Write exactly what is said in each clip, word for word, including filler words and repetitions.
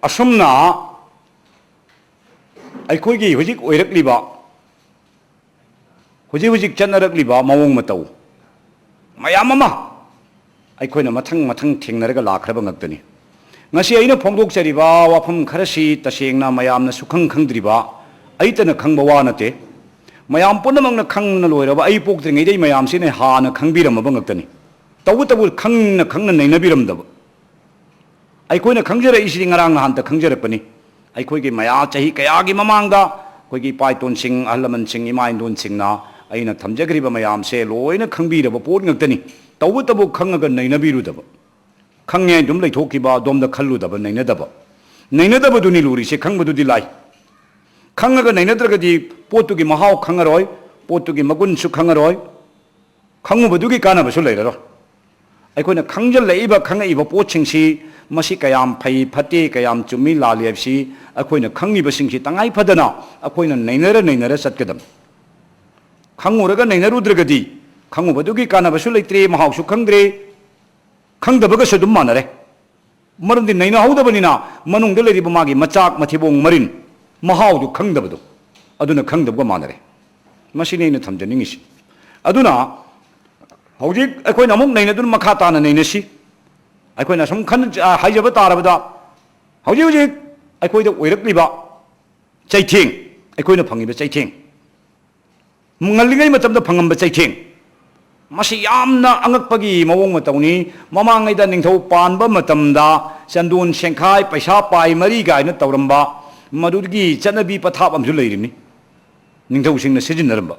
ꯑꯁꯨꯝꯅ ꯑꯩꯈꯣꯏꯒꯤ ꯍꯧꯖꯤꯛ ꯑꯣꯏꯔꯛꯂꯤꯕ, ꯍꯧꯖꯤꯛ ꯍꯧꯖꯤꯛ ꯆꯠꯅꯔꯛꯂꯤꯕ ꯃꯑꯣꯡ ꯃꯇꯧ ꯃꯌꯥꯝ ꯑꯃ ꯑꯩꯈꯣꯏꯅ ꯃꯊꯪ ꯃꯊꯪ ꯊꯦꯡꯅꯔꯒ ꯂꯥꯛꯈ꯭ꯔꯕ ꯉꯥꯛꯇꯅꯤ꯫ ꯉꯁꯤ ꯑꯩꯅ ꯐꯣꯡꯗꯣꯛꯆꯔꯤꯕ ꯋꯥꯐꯝ ꯈꯔꯁꯤ ꯇꯁꯦꯡꯅ ꯃꯌꯥꯝꯅ ꯁꯨꯈꯪ ꯈꯪꯗ꯭ꯔꯤꯕ, ꯑꯩꯇꯅ ꯈꯪꯕ ꯋꯥ ꯅꯠꯇꯦ꯫ ꯃꯌꯥꯝ ꯄꯨꯝꯅꯃꯛꯅ ꯈꯪꯅ ꯂꯣꯏꯔꯕ, ꯑꯩ ꯄꯣꯛꯇ꯭ꯔꯤꯉꯩꯗꯩ ꯃꯌꯥꯝꯁꯤꯅ ꯍꯥꯟꯅ ꯈꯪꯕꯤꯔꯝꯃꯕ ꯉꯥꯛꯇꯅꯤ꯫ ꯇꯧꯕꯇꯕꯨ ꯈꯪꯅ ꯈꯪꯅ ꯅꯩꯅꯕꯤꯔꯝꯗꯕ꯫ ꯑꯩꯈꯣꯏꯅ ꯈꯪꯖꯔꯛꯏꯁꯤꯗꯤ ꯉꯔꯥꯡ ꯅꯍꯥꯟꯇ ꯈꯪꯖꯔꯛꯄꯅꯤ꯫ ꯑꯩꯈꯣꯏꯒꯤ ꯃꯌꯥ ꯆꯍꯤ ꯀꯌꯥꯒꯤ ꯃꯃꯥꯡꯗ ꯑꯩꯈꯣꯏꯒꯤ ꯏꯄꯥ ꯏꯇꯣꯟꯁꯤꯡ, ꯑꯍꯜ ꯂꯃꯟꯁꯤꯡ, ꯏꯃꯥ ꯏꯟꯗꯣꯟꯁꯤꯡꯅ ꯑꯩꯅ ꯊꯝꯖꯈ꯭ꯔꯤꯕ ꯃꯌꯥꯝꯁꯦ ꯂꯣꯏꯅ ꯈꯪꯕꯤꯔꯕ ꯄꯣꯠ ꯉꯥꯛꯇꯅꯤ꯫ ꯇꯧꯕꯇꯕꯨ ꯈꯪꯉꯒ ꯅꯩꯅꯕꯤꯔꯨꯗꯕ, ꯈꯪꯉꯦ ꯑꯗꯨꯝ ꯂꯩꯊꯣꯛꯈꯤꯕ, ꯑꯗꯣꯝꯗ ꯈꯜꯂꯨꯗꯕ, ꯅꯩꯅꯗꯕ꯫ ꯅꯩꯅꯗꯕꯗꯨꯅꯤ ꯂꯨꯔꯤꯁꯦ, ꯈꯪꯕꯗꯨꯗꯤ ꯂꯥꯏ꯫ ꯈꯪꯉꯒ ꯅꯩꯅꯗ꯭ꯔꯒꯗꯤ ꯄꯣꯠꯇꯨꯒꯤ ꯃꯍꯥꯎ ꯈꯪꯉꯔꯣꯏ, ꯄꯣꯠꯇꯨꯒꯤ ꯃꯒꯨꯟꯁꯨ ꯈꯪꯉꯔꯣꯏ, ꯈꯪꯉꯨꯕꯗꯨꯒꯤ ꯀꯥꯟꯅꯕꯁꯨ ꯂꯩꯔꯔꯣꯏ꯫ ꯑꯩꯈꯣꯏꯅ ꯈꯪꯖꯤꯜꯂꯛꯏꯕ, ꯈꯪꯉꯛꯏꯕ ꯄꯣꯠꯁꯤꯡꯁꯤ, ꯃꯁꯤ ꯀꯌꯥꯝ ꯐꯩ ꯐꯠꯇꯦ, ꯀꯌꯥꯝ ꯆꯨꯝꯃꯤ ꯂꯥꯜꯂꯤ ꯍꯥꯏꯕꯁꯤ ꯑꯩꯈꯣꯏꯅ ꯈꯪꯉꯤꯕꯁꯤꯡꯁꯤ ꯇꯉꯥꯏ ꯐꯗꯅ ꯑꯩꯈꯣꯏꯅ ꯅꯩꯅꯔ ꯅꯩꯅꯔ ꯆꯠꯀꯗꯕꯅꯤ꯫ ꯈꯪꯉꯨꯔꯒ ꯅꯩꯅꯔꯨꯗ꯭ꯔꯒꯗꯤ ꯈꯪꯉꯨꯕꯗꯨꯒꯤ ꯀꯥꯟꯅꯕꯁꯨ ꯂꯩꯇ꯭ꯔꯦ, ꯃꯍꯥꯎꯁꯨ ꯈꯪꯗ꯭ꯔꯦ, ꯈꯪꯗꯕꯒꯁꯨ ꯑꯗꯨꯝ ꯃꯥꯟꯅꯔꯦ꯫ ꯃꯔꯝꯗꯤ ꯅꯩꯅꯍꯧꯗꯕꯅꯤꯅ ꯃꯅꯨꯡꯗ ꯂꯩꯔꯤꯕ ꯃꯥꯒꯤ ꯃꯆꯥꯛ, ꯃꯊꯤꯕꯣꯡ, ꯃꯔꯤꯟ, ꯃꯍꯥꯎꯗꯨ ꯈꯪꯗꯕꯗꯣ, ꯑꯗꯨꯅ ꯈꯪꯗꯕꯒ ꯃꯥꯟꯅꯔꯦ꯫ ꯃꯁꯤꯅꯤ ꯑꯩꯅ ꯊꯝꯖꯅꯤꯡꯉꯤꯁꯤ꯫ ꯑꯗꯨꯅ ꯍꯧꯖꯤꯛ ꯑꯩꯈꯣꯏꯅ ꯑꯃꯨꯛ ꯅꯩꯅꯗꯨꯅ ꯃꯈꯥ ꯇꯥꯅ ꯅꯩꯅꯁꯤ꯫ ꯑꯩꯈꯣꯏꯅ ꯁꯨꯝ ꯈꯟ-, ꯑ, ꯍꯥꯏꯖꯕ ꯇꯥꯔꯕꯗ, ꯍꯧꯖꯤꯛ ꯍꯧꯖꯤꯛ ꯑꯩꯈꯣꯏꯗ ꯑꯣꯏꯔꯛꯂꯤꯕ ꯆꯩꯊꯦꯡ, ꯑꯩꯈꯣꯏꯅ ꯐꯪꯉꯤꯕ ꯆꯩꯊꯦꯡ, ꯉꯜꯂꯤꯉꯩ ꯃꯇꯝꯗ ꯐꯪꯉꯝꯕ ꯆꯩꯊꯦꯡ, ꯃꯁꯤ ꯌꯥꯝꯅ ꯑꯉꯛꯄꯒꯤ ꯃꯑꯣꯡ ꯃꯇꯧꯅꯤ꯫ ꯃꯃꯥꯡꯉꯩꯗ ꯅꯤꯡꯊꯧ ꯄꯥꯟꯕ ꯃꯇꯝꯗ ꯆꯟꯗꯣꯟ ꯁꯦꯡꯈꯥꯏ, ꯄꯩꯁꯥ ꯄꯥꯏ ꯃꯔꯤ ꯀꯥꯏꯅ ꯇꯧꯔꯝꯕ ꯃꯗꯨꯒꯤ ꯆꯠꯅꯕꯤ ꯄꯊꯥꯞ ꯑꯃꯁꯨ ꯂꯩꯔꯤꯕꯅꯤ꯫ ꯅꯤꯡꯊꯧꯁꯤꯡꯅ ꯁꯤꯖꯤꯟꯅꯔꯝꯕ꯫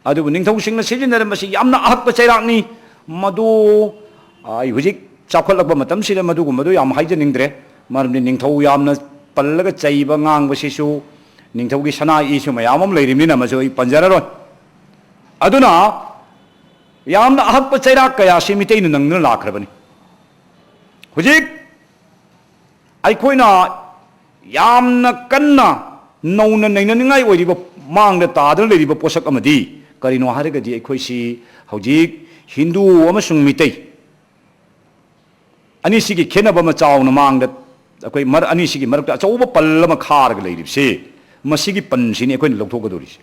ꯑꯗꯨꯕꯨ ꯅꯤꯡꯊꯧꯁꯤꯡꯅ ꯁꯤꯖꯤꯟꯅꯔꯝꯕꯁꯤ ꯌꯥꯝꯅ ꯑꯍꯛꯄ ꯆꯩꯔꯥꯛꯅꯤ꯫ ꯃꯗꯨ, ꯑ, ꯑꯩ ꯍꯧꯖꯤꯛ ꯆꯥꯎꯈꯠꯂꯛꯄ ꯃꯇꯝꯁꯤꯗ ꯃꯗꯨꯒꯨꯝꯕꯗꯨ ꯌꯥꯝ ꯍꯥꯏꯖꯅꯤꯡꯗ꯭ꯔꯦ꯫ ꯃꯔꯝꯗꯤ ꯅꯤꯡꯊꯧ ꯌꯥꯝꯅ ꯄꯜꯂꯒ ꯆꯩꯕ ꯉꯥꯡꯕꯁꯤꯁꯨ ꯅꯤꯡꯊꯧꯒꯤ ꯁꯅꯥ ꯏꯁꯨ ꯃꯌꯥꯝ ꯑꯃ ꯂꯩꯔꯤꯕꯅꯤꯅ ꯃꯁꯤ ꯑꯩ ꯄꯟꯖꯔꯔꯣꯏ꯫ ꯑꯗꯨꯅ ꯌꯥꯝꯅ ꯑꯍꯛꯄ ꯆꯩꯔꯥꯛ ꯀꯌꯥꯁꯤ ꯃꯤꯇꯩꯅ ꯅꯪꯗꯨꯅ ꯂꯥꯛꯈ꯭ꯔꯕꯅꯤ꯫ ꯍꯧꯖꯤꯛ ꯑꯩꯈꯣꯏꯅ ꯌꯥꯝꯅ ꯀꯟꯅ ꯅꯧꯅ ꯅꯩꯅꯅꯤꯡꯉꯥꯏ ꯑꯣꯏꯔꯤꯕ, ꯃꯥꯡꯗ ꯇꯥꯗꯨꯅ ꯂꯩꯔꯤꯕ ꯄꯣꯠꯁꯛ ꯑꯃꯗꯤ ꯀꯔꯤꯅꯣ ꯍꯥꯏꯔꯒꯗꯤ, ꯑꯩꯈꯣꯏꯁꯤ ꯍꯧꯖꯤꯛ ꯍꯤꯟꯗꯨ ꯑꯃꯁꯨꯡ ꯃꯤꯇꯩ ꯑꯅꯤꯁꯤꯒꯤ ꯈꯦꯠꯅꯕ ꯑꯃ ꯆꯥꯎꯅ ꯃꯥꯡꯗ, ꯑꯩꯈꯣꯏ ꯃꯔ-, ꯑꯅꯤꯁꯤꯒꯤ ꯃꯔꯛꯇ ꯑꯆꯧꯕ ꯄꯜ ꯑꯃ ꯈꯥꯔꯒ ꯂꯩꯔꯤꯕꯁꯤ, ꯃꯁꯤꯒꯤ ꯄꯟꯁꯤꯅꯤ ꯑꯩꯈꯣꯏꯅ ꯂꯧꯊꯣꯛꯀꯗꯧꯔꯤꯁꯤ꯫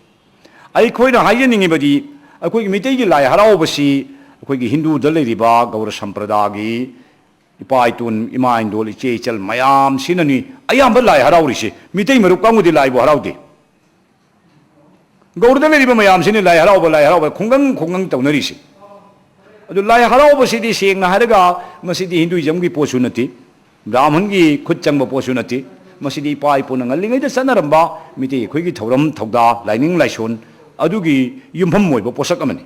ꯑꯩꯈꯣꯏꯅ ꯍꯥꯏꯖꯅꯤꯡꯉꯤꯕꯗꯤ, ꯑꯩꯈꯣꯏꯒꯤ ꯃꯤꯇꯩꯒꯤ ꯂꯥꯏ ꯍꯔꯥꯎꯕꯁꯤ ꯑꯩꯈꯣꯏꯒꯤ ꯍꯤꯟꯗꯨꯗ ꯂꯩꯔꯤꯕ ꯒꯧꯔ ꯁꯝꯄ꯭ꯔꯗꯥꯒꯤ ꯏꯄꯥ ꯏꯇꯣꯟ, ꯏꯃꯥ ꯏꯟꯗꯣꯜ, ꯏꯆꯦ ꯏꯆꯜ ꯃꯌꯥꯝꯁꯤꯅꯅꯤ ꯑꯌꯥꯝꯕ ꯂꯥꯏ ꯍꯔꯥꯎꯔꯤꯁꯤ꯫ ꯃꯤꯇꯩ ꯃꯔꯨꯞ ꯀꯥꯡꯕꯨꯗꯤ ꯂꯥꯏꯕꯨ ꯍꯔꯥꯎꯗꯦ꯫ ꯒꯧꯔꯗ ꯂꯩꯔꯤꯕ ꯃꯌꯥꯝꯁꯤꯅ ꯂꯥꯏ ꯍꯔꯥꯎꯕ, ꯂꯥꯏ ꯍꯔꯥꯎꯕ ꯈꯨꯡꯒꯪ ꯈꯨꯡꯒꯪ ꯇꯧꯅꯔꯤꯁꯤ꯫ ꯑꯗꯨ ꯂꯥꯏ ꯍꯔꯥꯎꯕꯁꯤꯗꯤ ꯁꯦꯡꯅ ꯍꯥꯏꯔꯒ ꯃꯁꯤꯗꯤ ꯍꯤꯟꯗꯨꯏꯖꯝꯒꯤ ꯄꯣꯠꯁꯨ ꯅꯠꯇꯦ, ꯕ꯭ꯔꯥꯍꯃꯟꯒꯤ ꯈꯨꯠ ꯆꯪꯕ ꯄꯣꯠꯁꯨ ꯅꯠꯇꯦ꯫ ꯃꯁꯤꯗꯤ ꯏꯄꯥ ꯏꯄꯨꯅ ꯉꯜꯂꯤꯉꯩꯗ ꯆꯠꯅꯔꯝꯕ ꯃꯤꯇꯩ ꯑꯩꯈꯣꯏꯒꯤ ꯊꯧꯔꯝ ꯊꯧꯗꯥ, ꯂꯥꯏꯅꯤꯡ ꯂꯥꯏꯁꯣꯟ ꯑꯗꯨꯒꯤ ꯌꯨꯝꯐꯝ ꯑꯣꯏꯕ ꯄꯣꯠꯁꯛ ꯑꯃꯅꯤ꯫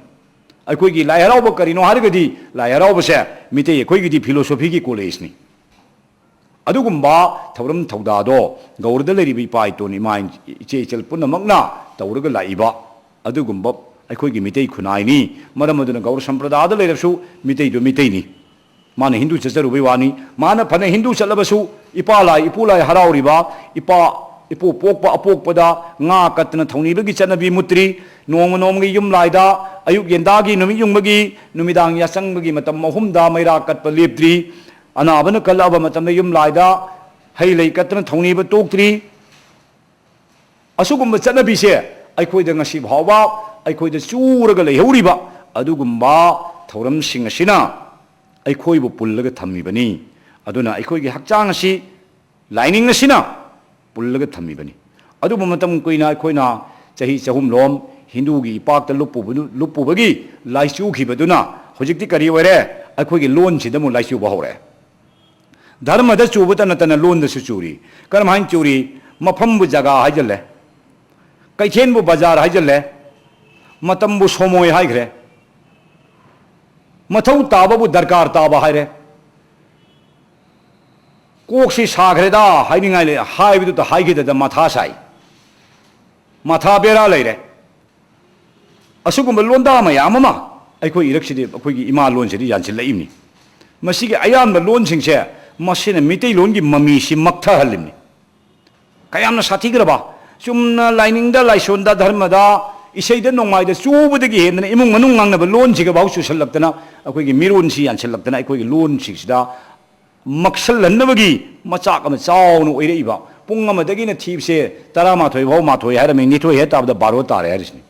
ꯑꯩꯈꯣꯏꯒꯤ ꯂꯥꯏ ꯍꯔꯥꯎꯕ ꯀꯔꯤꯅꯣ ꯍꯥꯏꯔꯒꯗꯤ, ꯂꯥꯏ ꯍꯔꯥꯎꯕꯁꯦ ꯃꯤꯇꯩ ꯑꯩꯈꯣꯏꯒꯤꯗꯤ ꯐꯤꯂꯣꯁꯣꯐꯤꯒꯤ ꯀꯣꯂꯦꯖꯅꯤ꯫ ꯑꯗꯨꯒꯨꯝꯕ ꯊꯧꯔꯝ ꯊꯧꯗꯥꯗꯣ ꯒꯧꯔꯗ ꯂꯩꯔꯤꯕ ꯏꯄꯥ ꯏꯇꯣꯟ, ꯏꯃꯥ ꯏꯆꯦ ꯏꯆꯜ ꯄꯨꯝꯅꯃꯛꯅ ꯇꯧꯔꯒ ꯂꯥꯛꯏꯕ ꯑꯗꯨꯒꯨꯝꯕ ꯑꯩꯈꯣꯏꯒꯤ ꯃꯤꯇꯩ ꯈꯨꯟꯅꯥꯏꯅꯤ꯫ ꯃꯔꯝ ꯑꯗꯨꯅ ꯒꯧꯔ ꯁꯝꯄ꯭ꯔꯗꯥꯗ ꯂꯩꯔꯁꯨ ꯃꯤꯇꯩꯗꯨ ꯃꯤꯇꯩꯅꯤ꯫ ꯃꯥꯅ ꯍꯤꯟꯗꯨ ꯆꯠꯆꯔꯨꯕꯩ ꯋꯥꯅꯤ꯫ ꯃꯥꯅ ꯐꯅ ꯍꯤꯟꯗꯨ ꯆꯠꯂꯕꯁꯨ, ꯏꯄꯥ ꯂꯥꯏ, ꯏꯄꯨ ꯂꯥꯏ ꯍꯔꯥꯎꯔꯤꯕ, ꯏꯄꯥ, ꯏꯄꯨ ꯄꯣꯛꯄ ꯑꯄꯣꯛꯄꯗ ꯉꯥ ꯀꯠꯇꯅ ꯊꯧꯅꯤꯕꯒꯤ ꯆꯠꯅꯕꯤ ꯃꯨꯠꯇ꯭ꯔꯤ꯫ ꯅꯣꯡꯃ ꯅꯣꯡꯃꯒꯤ ꯌꯨꯝ ꯂꯥꯏꯗ, ꯑꯌꯨꯛ ꯌꯦꯟꯗꯥꯒꯤ, ꯅꯨꯃꯤꯠ ꯌꯨꯡꯕꯒꯤ, ꯅꯨꯃꯤꯗꯥꯡ ꯌꯥꯆꯪꯕꯒꯤ ꯃꯇꯝ ꯑꯍꯨꯝꯗ ꯃꯩꯔꯥ ꯀꯠꯄ ꯂꯦꯞꯇ꯭ꯔꯤ꯫ ꯑꯅꯥꯕꯅ ꯀꯜꯂꯛꯑꯕ ꯃꯇꯝꯗ ꯌꯨꯝ ꯂꯥꯏꯗ ꯍꯩ ꯂꯩ ꯀꯠꯇꯅ ꯊꯧꯅꯤꯕ ꯇꯣꯛꯇ꯭ꯔꯤ꯫ ꯑꯁꯤꯒꯨꯝꯕ ꯆꯠꯅꯕꯤꯁꯦ ꯑꯩꯈꯣꯏꯗ ꯉꯁꯤ ꯐꯥꯎꯕ ꯑꯩꯈꯣꯏꯗ ꯆꯨꯔꯒ ꯂꯩꯍꯧꯔꯤꯕ ꯑꯗꯨꯒꯨꯝꯕ ꯊꯧꯔꯝꯁꯤꯡ ꯑꯁꯤꯅ ꯑꯩꯈꯣꯏꯕꯨ ꯄꯨꯜꯂꯒ ꯊꯝꯃꯤꯕꯅꯤ꯫ ꯑꯗꯨꯅ ꯑꯩꯈꯣꯏꯒꯤ ꯍꯛꯆꯥꯡ ꯑꯁꯤ ꯂꯥꯏꯅꯤꯡ ꯑꯁꯤꯅ ꯄꯨꯜꯂꯒ ꯊꯝꯃꯤꯕꯅꯤ꯫ ꯑꯗꯨꯕꯨ ꯃꯇꯝ ꯀꯨꯏꯅ ꯑꯩꯈꯣꯏꯅ ꯆꯍꯤ ꯆꯍꯨꯝꯂꯣꯝ ꯍꯤꯟꯗꯨꯒꯤ ꯏꯄꯥꯛꯇ ꯂꯨꯞꯄꯨꯕꯗꯨ-, ꯂꯨꯞꯄꯨꯕꯒꯤ ꯂꯥꯏꯆꯨꯈꯤꯕꯗꯨꯅ ꯍꯧꯖꯤꯛꯇꯤ ꯀꯔꯤ ꯑꯣꯏꯔꯦ? ꯑꯩꯈꯣꯏꯒꯤ ꯂꯣꯟꯁꯤꯗ ꯑꯃꯨꯛ ꯂꯥꯏꯆꯨꯕ ꯍꯧꯔꯦ꯫ ꯙꯔꯃꯗ ꯆꯨꯕꯇ ꯅꯠꯇꯅ ꯂꯣꯟꯗꯁꯨ ꯆꯨꯔꯤ꯫ ꯀꯔꯝꯍꯥꯏꯅ ꯆꯨꯔꯤ? ꯃꯐꯝꯕꯨ ꯖꯒꯥ ꯍꯥꯏꯖꯜꯂꯦ, ꯀꯩꯊꯦꯜꯕꯨ ꯕꯖꯥꯔ ꯍꯥꯏꯖꯜꯂꯦ, ꯃꯇꯝꯕꯨ ꯁꯣꯃꯣꯏ ꯍꯥꯏꯈ꯭ꯔꯦ, ꯃꯊꯧ ꯇꯥꯕꯕꯨ ꯗꯔꯀꯥꯔ ꯇꯥꯕ ꯍꯥꯏꯔꯦ꯫ ꯀꯣꯛꯁꯤ ꯁꯥꯈ꯭ꯔꯦꯗ ꯍꯥꯏꯅꯤꯡꯉꯥꯏ ꯂꯩ, ꯍꯥꯏꯕꯗꯨꯗ ꯍꯥꯏꯈꯤꯗꯗ ꯃꯊꯥ ꯁꯥꯏ, ꯃꯊꯥ ꯕꯦꯔꯥ ꯂꯩꯔꯦ꯫ ꯑꯁꯤꯒꯨꯝꯕ ꯂꯣꯟꯗꯥ ꯃꯌꯥꯝ ꯑꯃ ꯑꯩꯈꯣꯏ ꯏꯔꯛꯁꯤꯗꯤ ꯑꯩꯈꯣꯏꯒꯤ ꯏꯃꯥ ꯂꯣꯟꯁꯤꯗ ꯌꯥꯟꯁꯤꯜꯂꯛꯏꯕꯅꯤ꯫ ꯃꯁꯤꯒꯤ ꯑꯌꯥꯝꯕ ꯂꯣꯟꯁꯤꯡꯁꯦ ꯃꯁꯤꯅ ꯃꯤꯇꯩꯂꯣꯟꯒꯤ ꯃꯃꯤꯁꯤ ꯃꯛꯊꯍꯜꯂꯤꯕꯅꯤ꯫ ꯀꯌꯥꯝꯅ ꯁꯥꯊꯤꯈ꯭ꯔꯕ! ꯆꯨꯝꯅ ꯂꯥꯏꯅꯤꯡꯗ, ꯂꯥꯏꯁꯣꯟꯗ, ꯙꯔꯃꯗ, ꯏꯁꯩꯗ ꯅꯣꯡꯃꯥꯏꯗ ꯆꯨꯕꯗꯒꯤ ꯍꯦꯟꯗꯅ ꯏꯃꯨꯡ ꯃꯅꯨꯡ ꯉꯥꯡꯅꯕ ꯂꯣꯟꯁꯤꯒꯐꯥꯎ ꯆꯨꯁꯜꯂꯛꯇꯅ ꯑꯩꯈꯣꯏꯒꯤ ꯃꯤꯔꯣꯟꯁꯤ ꯌꯥꯟꯁꯤꯜꯂꯛꯇꯅ ꯑꯩꯈꯣꯏꯒꯤ ꯂꯣꯟꯁꯤꯡꯁꯤꯗ ꯃꯛꯁꯜꯍꯟꯅꯕꯒꯤ ꯃꯆꯥꯛ ꯑꯃ ꯆꯥꯎꯅ ꯑꯣꯏꯔꯛꯏꯕ꯫ ꯄꯨꯡ ꯑꯃꯗꯒꯤꯅ ꯊꯤꯕꯁꯦ ꯇꯔꯥꯃꯥꯊꯣꯏ ꯐꯥꯎ, ꯃꯥꯊꯣꯏ ꯍꯥꯏꯔꯝꯃꯤ, ꯅꯤꯊꯣꯏ ꯍꯦꯛ ꯇꯥꯕꯗ ꯕꯥꯔꯣ ꯇꯥꯔꯦ ꯍꯥꯏꯔꯤꯁꯤꯅꯤ꯫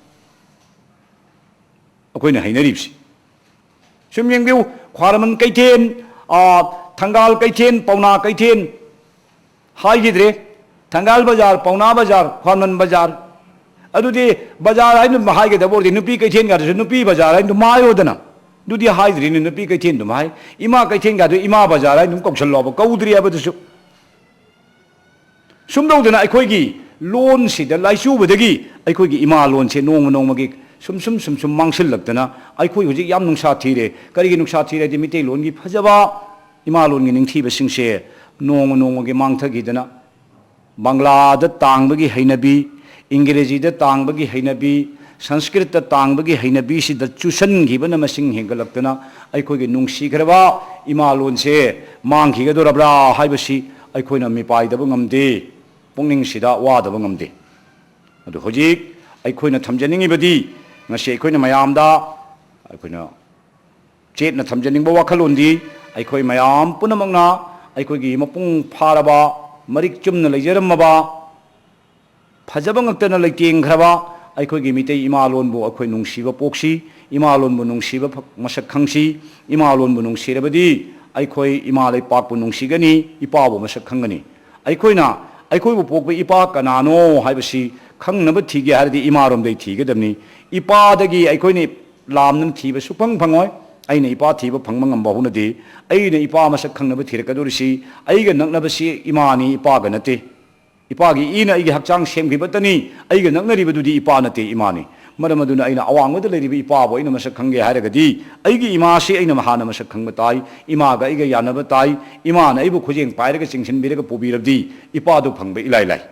ꯑꯩꯈꯣꯏꯅ ꯍꯩꯅꯔꯤꯕꯁꯤ ꯁꯨꯝ ꯌꯦꯡꯕꯤꯌꯨ꯫ ꯈ꯭ꯋꯥꯏꯔꯝꯕꯟ ꯀꯩꯊꯦꯜ, ꯑꯥ, ꯊꯪꯒꯥꯜ ꯀꯩꯊꯦꯜ, ꯄꯥꯎꯅꯥ ꯀꯩꯊꯦꯜ ꯍꯥꯏꯈꯤꯗ꯭ꯔꯦ꯫ ꯊꯪꯒꯥꯜ ꯕꯖꯥꯔ, ꯄꯥꯎꯅꯥ ꯕꯖꯥꯔ, ꯈ꯭ꯋꯥꯏꯔꯝꯕꯟ ꯕꯖꯥꯔ꯫ ꯑꯗꯨꯗꯤ ꯕꯖꯥꯔ ꯍꯥꯏꯅ ꯑꯗꯨꯝ ꯍꯥꯏꯒꯗꯕ ꯑꯣꯏꯔꯗꯤ ꯅꯨꯄꯤ ꯀꯩꯊꯦꯜꯒꯗꯨꯁꯨ ꯅꯨꯄꯤ ꯕꯖꯥꯔ ꯍꯥꯏꯅ ꯑꯗꯨꯝ ꯍꯥꯏꯔꯣꯗꯅ꯫ ꯑꯗꯨꯗꯤ ꯍꯥꯏꯗ꯭ꯔꯤꯅꯦ, ꯅꯨꯄꯤ ꯀꯩꯊꯦꯜ ꯑꯗꯨꯝ ꯍꯥꯏ꯫ ꯏꯃꯥ ꯀꯩꯊꯦꯜꯒꯗꯨ ꯏꯃꯥ ꯕꯖꯥꯔ ꯍꯥꯏꯅ ꯑꯗꯨꯝ ꯀꯧꯁꯜꯂꯣꯕ, ꯀꯧꯗ꯭ꯔꯤꯑꯕ ꯑꯗꯨꯁꯨ꯫ ꯁꯨꯝ ꯇꯧꯗꯅ ꯑꯩꯈꯣꯏꯒꯤ ꯂꯣꯟꯁꯤꯗ ꯂꯥꯏꯆꯨꯕꯗꯒꯤ ꯑꯩꯈꯣꯏꯒꯤ ꯏꯃꯥ ꯂꯣꯟꯁꯦ ꯅꯣꯡꯃ ꯅꯣꯡꯃꯒꯤ ꯁꯨꯝ ꯁꯨꯝ ꯁꯨꯝ ꯁꯨꯝ ꯃꯥꯡꯁꯤꯜꯂꯛꯇꯅ ꯑꯩꯈꯣꯏ ꯍꯧꯖꯤꯛ ꯌꯥꯝ ꯅꯨꯡꯁꯥ ꯊꯤꯔꯦ꯫ ꯀꯔꯤꯒꯤ ꯅꯨꯡꯁꯥ ꯊꯤꯔꯦ ꯍꯥꯏꯗꯤ ꯃꯤꯇꯩꯂꯣꯟꯒꯤ ꯐꯖꯕ, ꯏꯃꯥ ꯂꯣꯟꯒꯤ ꯅꯤꯡꯊꯤꯕꯁꯤꯡꯁꯦ ꯅꯣꯡꯃ ꯅꯣꯡꯃꯒꯤ ꯃꯥꯡꯊꯈꯤꯗꯅ ꯕꯪꯒ꯭ꯂꯥꯗ ꯇꯥꯡꯕꯒꯤ ꯍꯩꯅꯕꯤ, ꯏꯪꯒ꯭ꯔꯦꯖꯤꯗ ꯇꯥꯡꯕꯒꯤ ꯍꯩꯅꯕꯤ, ꯁꯪꯁꯀ꯭ꯔꯤꯠꯇ ꯇꯥꯡꯕꯒꯤ ꯍꯩꯅꯕꯤꯁꯤꯗ ꯆꯨꯁꯟꯈꯤꯕꯅ ꯃꯁꯤꯡ ꯍꯦꯟꯒꯠꯂꯛꯇꯅ ꯑꯩꯈꯣꯏꯒꯤ ꯅꯨꯡꯁꯤꯈ꯭ꯔꯕ ꯏꯃꯥ ꯂꯣꯟꯁꯦ ꯃꯥꯡꯈꯤꯒꯗꯧꯔꯕ꯭ꯔꯥ ꯍꯥꯏꯕꯁꯤ ꯑꯩꯈꯣꯏꯅ ꯃꯤꯄꯥꯏꯗꯕ ꯉꯝꯗꯦ, ꯄꯨꯛꯅꯤꯡꯁꯤꯗ ꯋꯥꯗꯕ ꯉꯝꯗꯦ꯫ ꯑꯗꯨ ꯍꯧꯖꯤꯛ ꯑꯩꯈꯣꯏꯅ ꯊꯝꯖꯅꯤꯡꯉꯤꯕꯗꯤ, ꯉꯁꯤ ꯑꯩꯈꯣꯏꯅ ꯃꯌꯥꯝꯗ ꯑꯩꯈꯣꯏꯅ ꯆꯦꯠꯅ ꯊꯝꯖꯅꯤꯡꯕ ꯋꯥꯈꯜꯂꯣꯟꯗꯤ, ꯑꯩꯈꯣꯏ ꯃꯌꯥꯝ ꯄꯨꯝꯅꯃꯛꯅ ꯑꯩꯈꯣꯏꯒꯤ ꯃꯄꯨꯡ ꯐꯥꯔꯕ, ꯃꯔꯤꯛ ꯆꯨꯝꯅ ꯂꯩꯖꯔꯝꯃꯕ, ꯐꯖꯕ ꯉꯛꯇꯅ ꯂꯩꯇꯦꯡꯈ꯭ꯔꯕ ꯑꯩꯈꯣꯏꯒꯤ ꯃꯤꯇꯩ ꯏꯃꯥ ꯂꯣꯟꯕꯨ ꯑꯩꯈꯣꯏ ꯅꯨꯡꯁꯤꯕ ꯄꯣꯛꯁꯤ, ꯏꯃꯥ ꯂꯣꯟꯕꯨ ꯅꯨꯡꯁꯤꯕ ꯐ-, ꯃꯁꯛ ꯈꯪꯁꯤ꯫ ꯏꯃꯥ ꯂꯣꯟꯕꯨ ꯅꯨꯡꯁꯤꯔꯕꯗꯤ ꯑꯩꯈꯣꯏ ꯏꯃꯥ ꯂꯩꯄꯥꯛꯄꯨ ꯅꯨꯡꯁꯤꯒꯅꯤ, ꯏꯄꯥꯕꯨ ꯃꯁꯛ ꯈꯪꯒꯅꯤ꯫ ꯑꯩꯈꯣꯏꯅ ꯑꯩꯈꯣꯏꯕꯨ ꯄꯣꯛꯄ ꯏꯄꯥ ꯀꯅꯥꯅꯣ ꯍꯥꯏꯕꯁꯤ ꯈꯪꯅꯕ ꯊꯤꯒꯦ ꯍꯥꯏꯔꯗꯤ ꯏꯃꯥꯔꯣꯝꯗꯩ ꯊꯤꯒꯗꯕꯅꯤ꯫ ꯏꯄꯥꯗꯒꯤ ꯑꯩꯈꯣꯏꯅ ꯂꯥꯝꯅ ꯊꯤꯕ ꯁꯨꯐꯪ ꯐꯪꯉꯣꯏ꯫ ꯑꯩꯅ ꯏꯄꯥ ꯊꯤꯕ ꯐꯪꯕ ꯉꯝꯕ ꯍꯧꯅꯗꯦ꯫ ꯑꯩꯅ ꯏꯄꯥ ꯃꯁꯛ ꯈꯪꯅꯕ ꯊꯤꯔꯛꯀꯗꯧꯔꯤꯁꯤ ꯑꯩꯒ ꯅꯛꯅꯕꯁꯤ ꯏꯃꯥꯅꯤ, ꯏꯄꯥꯒ ꯅꯠꯇꯦ꯫ ꯏꯄꯥꯒꯤ ꯏꯅ ꯑꯩꯒꯤ ꯍꯛꯆꯥꯡ ꯁꯦꯝꯈꯤꯕꯇꯅꯤ, ꯑꯩꯒ ꯅꯛꯅꯔꯤꯕꯗꯨꯗꯤ ꯏꯄꯥ ꯅꯠꯇꯦ, ꯏꯃꯥꯅꯤ꯫ ꯃꯔꯝ ꯑꯗꯨꯅ ꯑꯩꯅ ꯑꯋꯥꯡꯕꯗ ꯂꯩꯔꯤꯕ ꯏꯄꯥꯕꯨ ꯑꯩꯅ ꯃꯁꯛ ꯈꯪꯒꯦ ꯍꯥꯏꯔꯒꯗꯤ ꯑꯩꯒꯤ ꯏꯃꯥꯁꯤ ꯑꯩꯅ ꯍꯥꯟꯅ ꯃꯁꯛ ꯈꯪꯕ ꯇꯥꯏ, ꯏꯃꯥꯒ ꯑꯩꯒ ꯌꯥꯅꯕ ꯇꯥꯏ, ꯏꯃꯥꯅ ꯑꯩꯕꯨ ꯈꯨꯖꯦꯡ ꯄꯥꯏꯔꯒ ꯆꯤꯡꯁꯤꯟꯕꯤꯔꯒ ꯄꯨꯕꯤꯔꯕꯗꯤ ꯏꯄꯥꯗꯨ ꯐꯪꯕ ꯏꯂꯥꯏ ꯂꯥꯏ꯫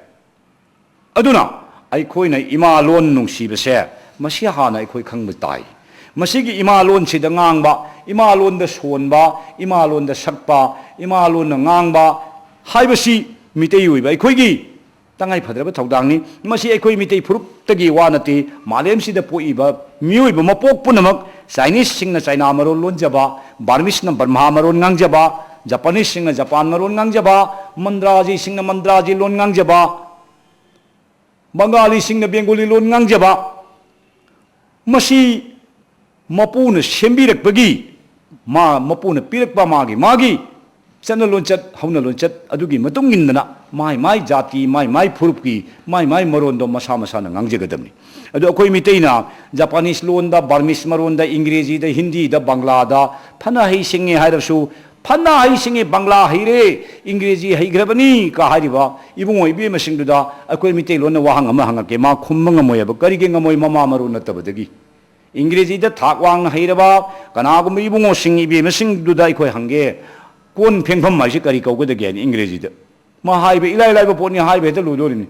ꯑꯗꯨꯅ ꯑꯩꯈꯣꯏꯅ ꯏꯃꯥ ꯂꯣꯟ ꯅꯨꯡꯁꯤꯕꯁꯦ ꯃꯁꯤ ꯍꯥꯟꯅ ꯑꯩꯈꯣꯏ ꯈꯪꯕ ꯇꯥꯏ꯫ ꯃꯁꯤꯒꯤ ꯏꯃꯥ ꯂꯣꯟꯁꯤꯗ ꯉꯥꯡꯕ, ꯏꯃꯥ ꯂꯣꯟꯗ ꯁꯣꯟꯕ, ꯏꯃꯥ ꯂꯣꯟꯗ ꯁꯛꯄ, ꯏꯃꯥ ꯂꯣꯟꯅ ꯉꯥꯡꯕ ꯍꯥꯏꯕꯁꯤ ꯃꯤꯇꯩ ꯑꯣꯏꯕ ꯑꯩꯈꯣꯏꯒꯤ ꯇꯉꯥꯏ ꯐꯗ꯭ꯔꯕ ꯊꯧꯗꯥꯡꯅꯤ꯫ ꯃꯁꯤ ꯑꯩꯈꯣꯏ ꯃꯤꯇꯩ ꯐꯨꯔꯨꯞꯇꯒꯤ ꯋꯥ ꯅꯠꯇꯦ, ꯃꯥꯂꯦꯝꯁꯤꯗ ꯄꯣꯛꯏꯕ ꯃꯤꯑꯣꯏꯕ ꯃꯄꯣꯛ ꯄꯨꯝꯅꯃꯛ, ꯆꯥꯏꯅꯤꯁꯁꯤꯡꯅ ꯆꯥꯏꯅꯥ ꯃꯔꯣꯟ ꯂꯣꯟꯖꯕ, ꯕꯔꯃꯤꯁꯅ ꯕꯔꯃꯥ ꯃꯔꯣꯟ ꯉꯥꯡꯖꯕ, ꯖꯄꯥꯅꯤꯁꯁꯤꯡꯅ ꯖꯄꯥꯟ ꯃꯔꯣꯟ ꯉꯥꯡꯖꯕ, ꯃꯟꯗ꯭ꯔꯥꯖꯤꯁꯤꯡꯅ ꯃꯟꯗ꯭ꯔꯥꯖꯤ ꯂꯣꯟ ꯉꯥꯡꯖꯕ, ꯕꯪꯒꯥꯂꯤꯁꯤꯡꯅ ꯕꯦꯡꯒꯣꯂꯤ ꯂꯣꯟ ꯉꯥꯡꯖꯕ, ꯃꯁꯤ ꯃꯄꯨꯅ ꯁꯦꯝꯕꯤꯔꯛꯄꯒꯤ, ꯃꯥ, ꯃꯄꯨꯅ ꯄꯤꯔꯛꯄ ꯃꯥꯒꯤ, ꯃꯥꯒꯤ ꯆꯠꯅ ꯂꯣꯟꯆꯠ, ꯍꯧꯅ ꯂꯣꯟꯆꯠ ꯑꯗꯨꯒꯤ ꯃꯇꯨꯡ ꯏꯟꯗꯅ ꯃꯥꯏ ꯃꯥꯏ ꯖꯥꯇꯤ, ꯃꯥꯏ ꯃꯥꯏ ꯐꯨꯔꯨꯞꯀꯤ, ꯃꯥꯏ ꯃꯥꯏ ꯃꯔꯣꯟꯗꯣ ꯃꯁꯥ ꯃꯁꯥꯅ ꯉꯥꯡꯖꯒꯗꯕꯅꯤ꯫ ꯑꯗꯨ ꯑꯩꯈꯣꯏ ꯃꯤꯇꯩꯅ ꯖꯄꯥꯅꯤꯁ ꯂꯣꯟꯗ, ꯕꯔꯃꯤꯁ ꯃꯔꯣꯟꯗ, ꯏꯪꯒ꯭ꯔꯦꯖꯤꯗ, ꯍꯤꯟꯗꯤꯗ, ꯕꯪꯂꯥꯗ ꯐꯅ ꯍꯩꯁꯤꯡꯉꯦ ꯍꯥꯏꯔꯁꯨ, ꯐꯅ ꯍꯩꯁꯤꯡꯉꯦ, ꯕꯪꯂꯥ ꯍꯩꯔꯦ, ꯏꯪꯒ꯭ꯔꯦꯖꯤ ꯍꯩꯈ꯭ꯔꯕꯅꯤ ꯀ ꯍꯥꯏꯔꯤꯕ ꯏꯕꯨꯡꯉꯣ ꯏꯕꯦꯝꯃꯁꯤꯡꯗꯨꯗ ꯑꯩꯈꯣꯏ ꯃꯤꯇꯩꯂꯣꯟꯅ ꯋꯥꯍꯪ ꯑꯃ ꯍꯪꯉꯛꯀꯦ, ꯃꯥ ꯈꯨꯝꯕ ꯉꯝꯃꯣꯏ ꯍꯥꯏꯕ꯫ ꯀꯔꯤꯒꯤ ꯉꯝꯃꯣꯏ? ꯃꯃꯥ ꯃꯔꯣꯟ ꯅꯠꯇꯕꯗꯒꯤ꯫ ꯏꯪꯒ꯭ꯔꯦꯖꯤꯗ ꯊꯥꯛ ꯋꯥꯡꯅ ꯍꯩꯔꯕ ꯀꯅꯥꯒꯨꯝꯕ ꯏꯕꯨꯡꯉꯣꯁꯤꯡ, ꯏꯕꯦꯝꯃꯁꯤꯡꯗꯨꯗ ꯑꯩꯈꯣꯏ ꯍꯪꯒꯦ, ꯀꯣꯟ ꯐꯦꯡꯐꯝ ꯍꯥꯏꯁꯤ ꯀꯔꯤ ꯀꯧꯒꯗꯒꯦ ꯍꯥꯏꯅ ꯏꯪꯒ꯭ꯔꯦꯖꯤꯗ? ꯃꯥ ꯍꯥꯏꯕ ꯏꯂꯥꯏ ꯂꯥꯏꯕ ꯄꯣꯠꯅꯤ, ꯍꯥꯏꯕ ꯍꯦꯛꯇ ꯂꯨꯗꯣꯔꯤꯅꯤ꯫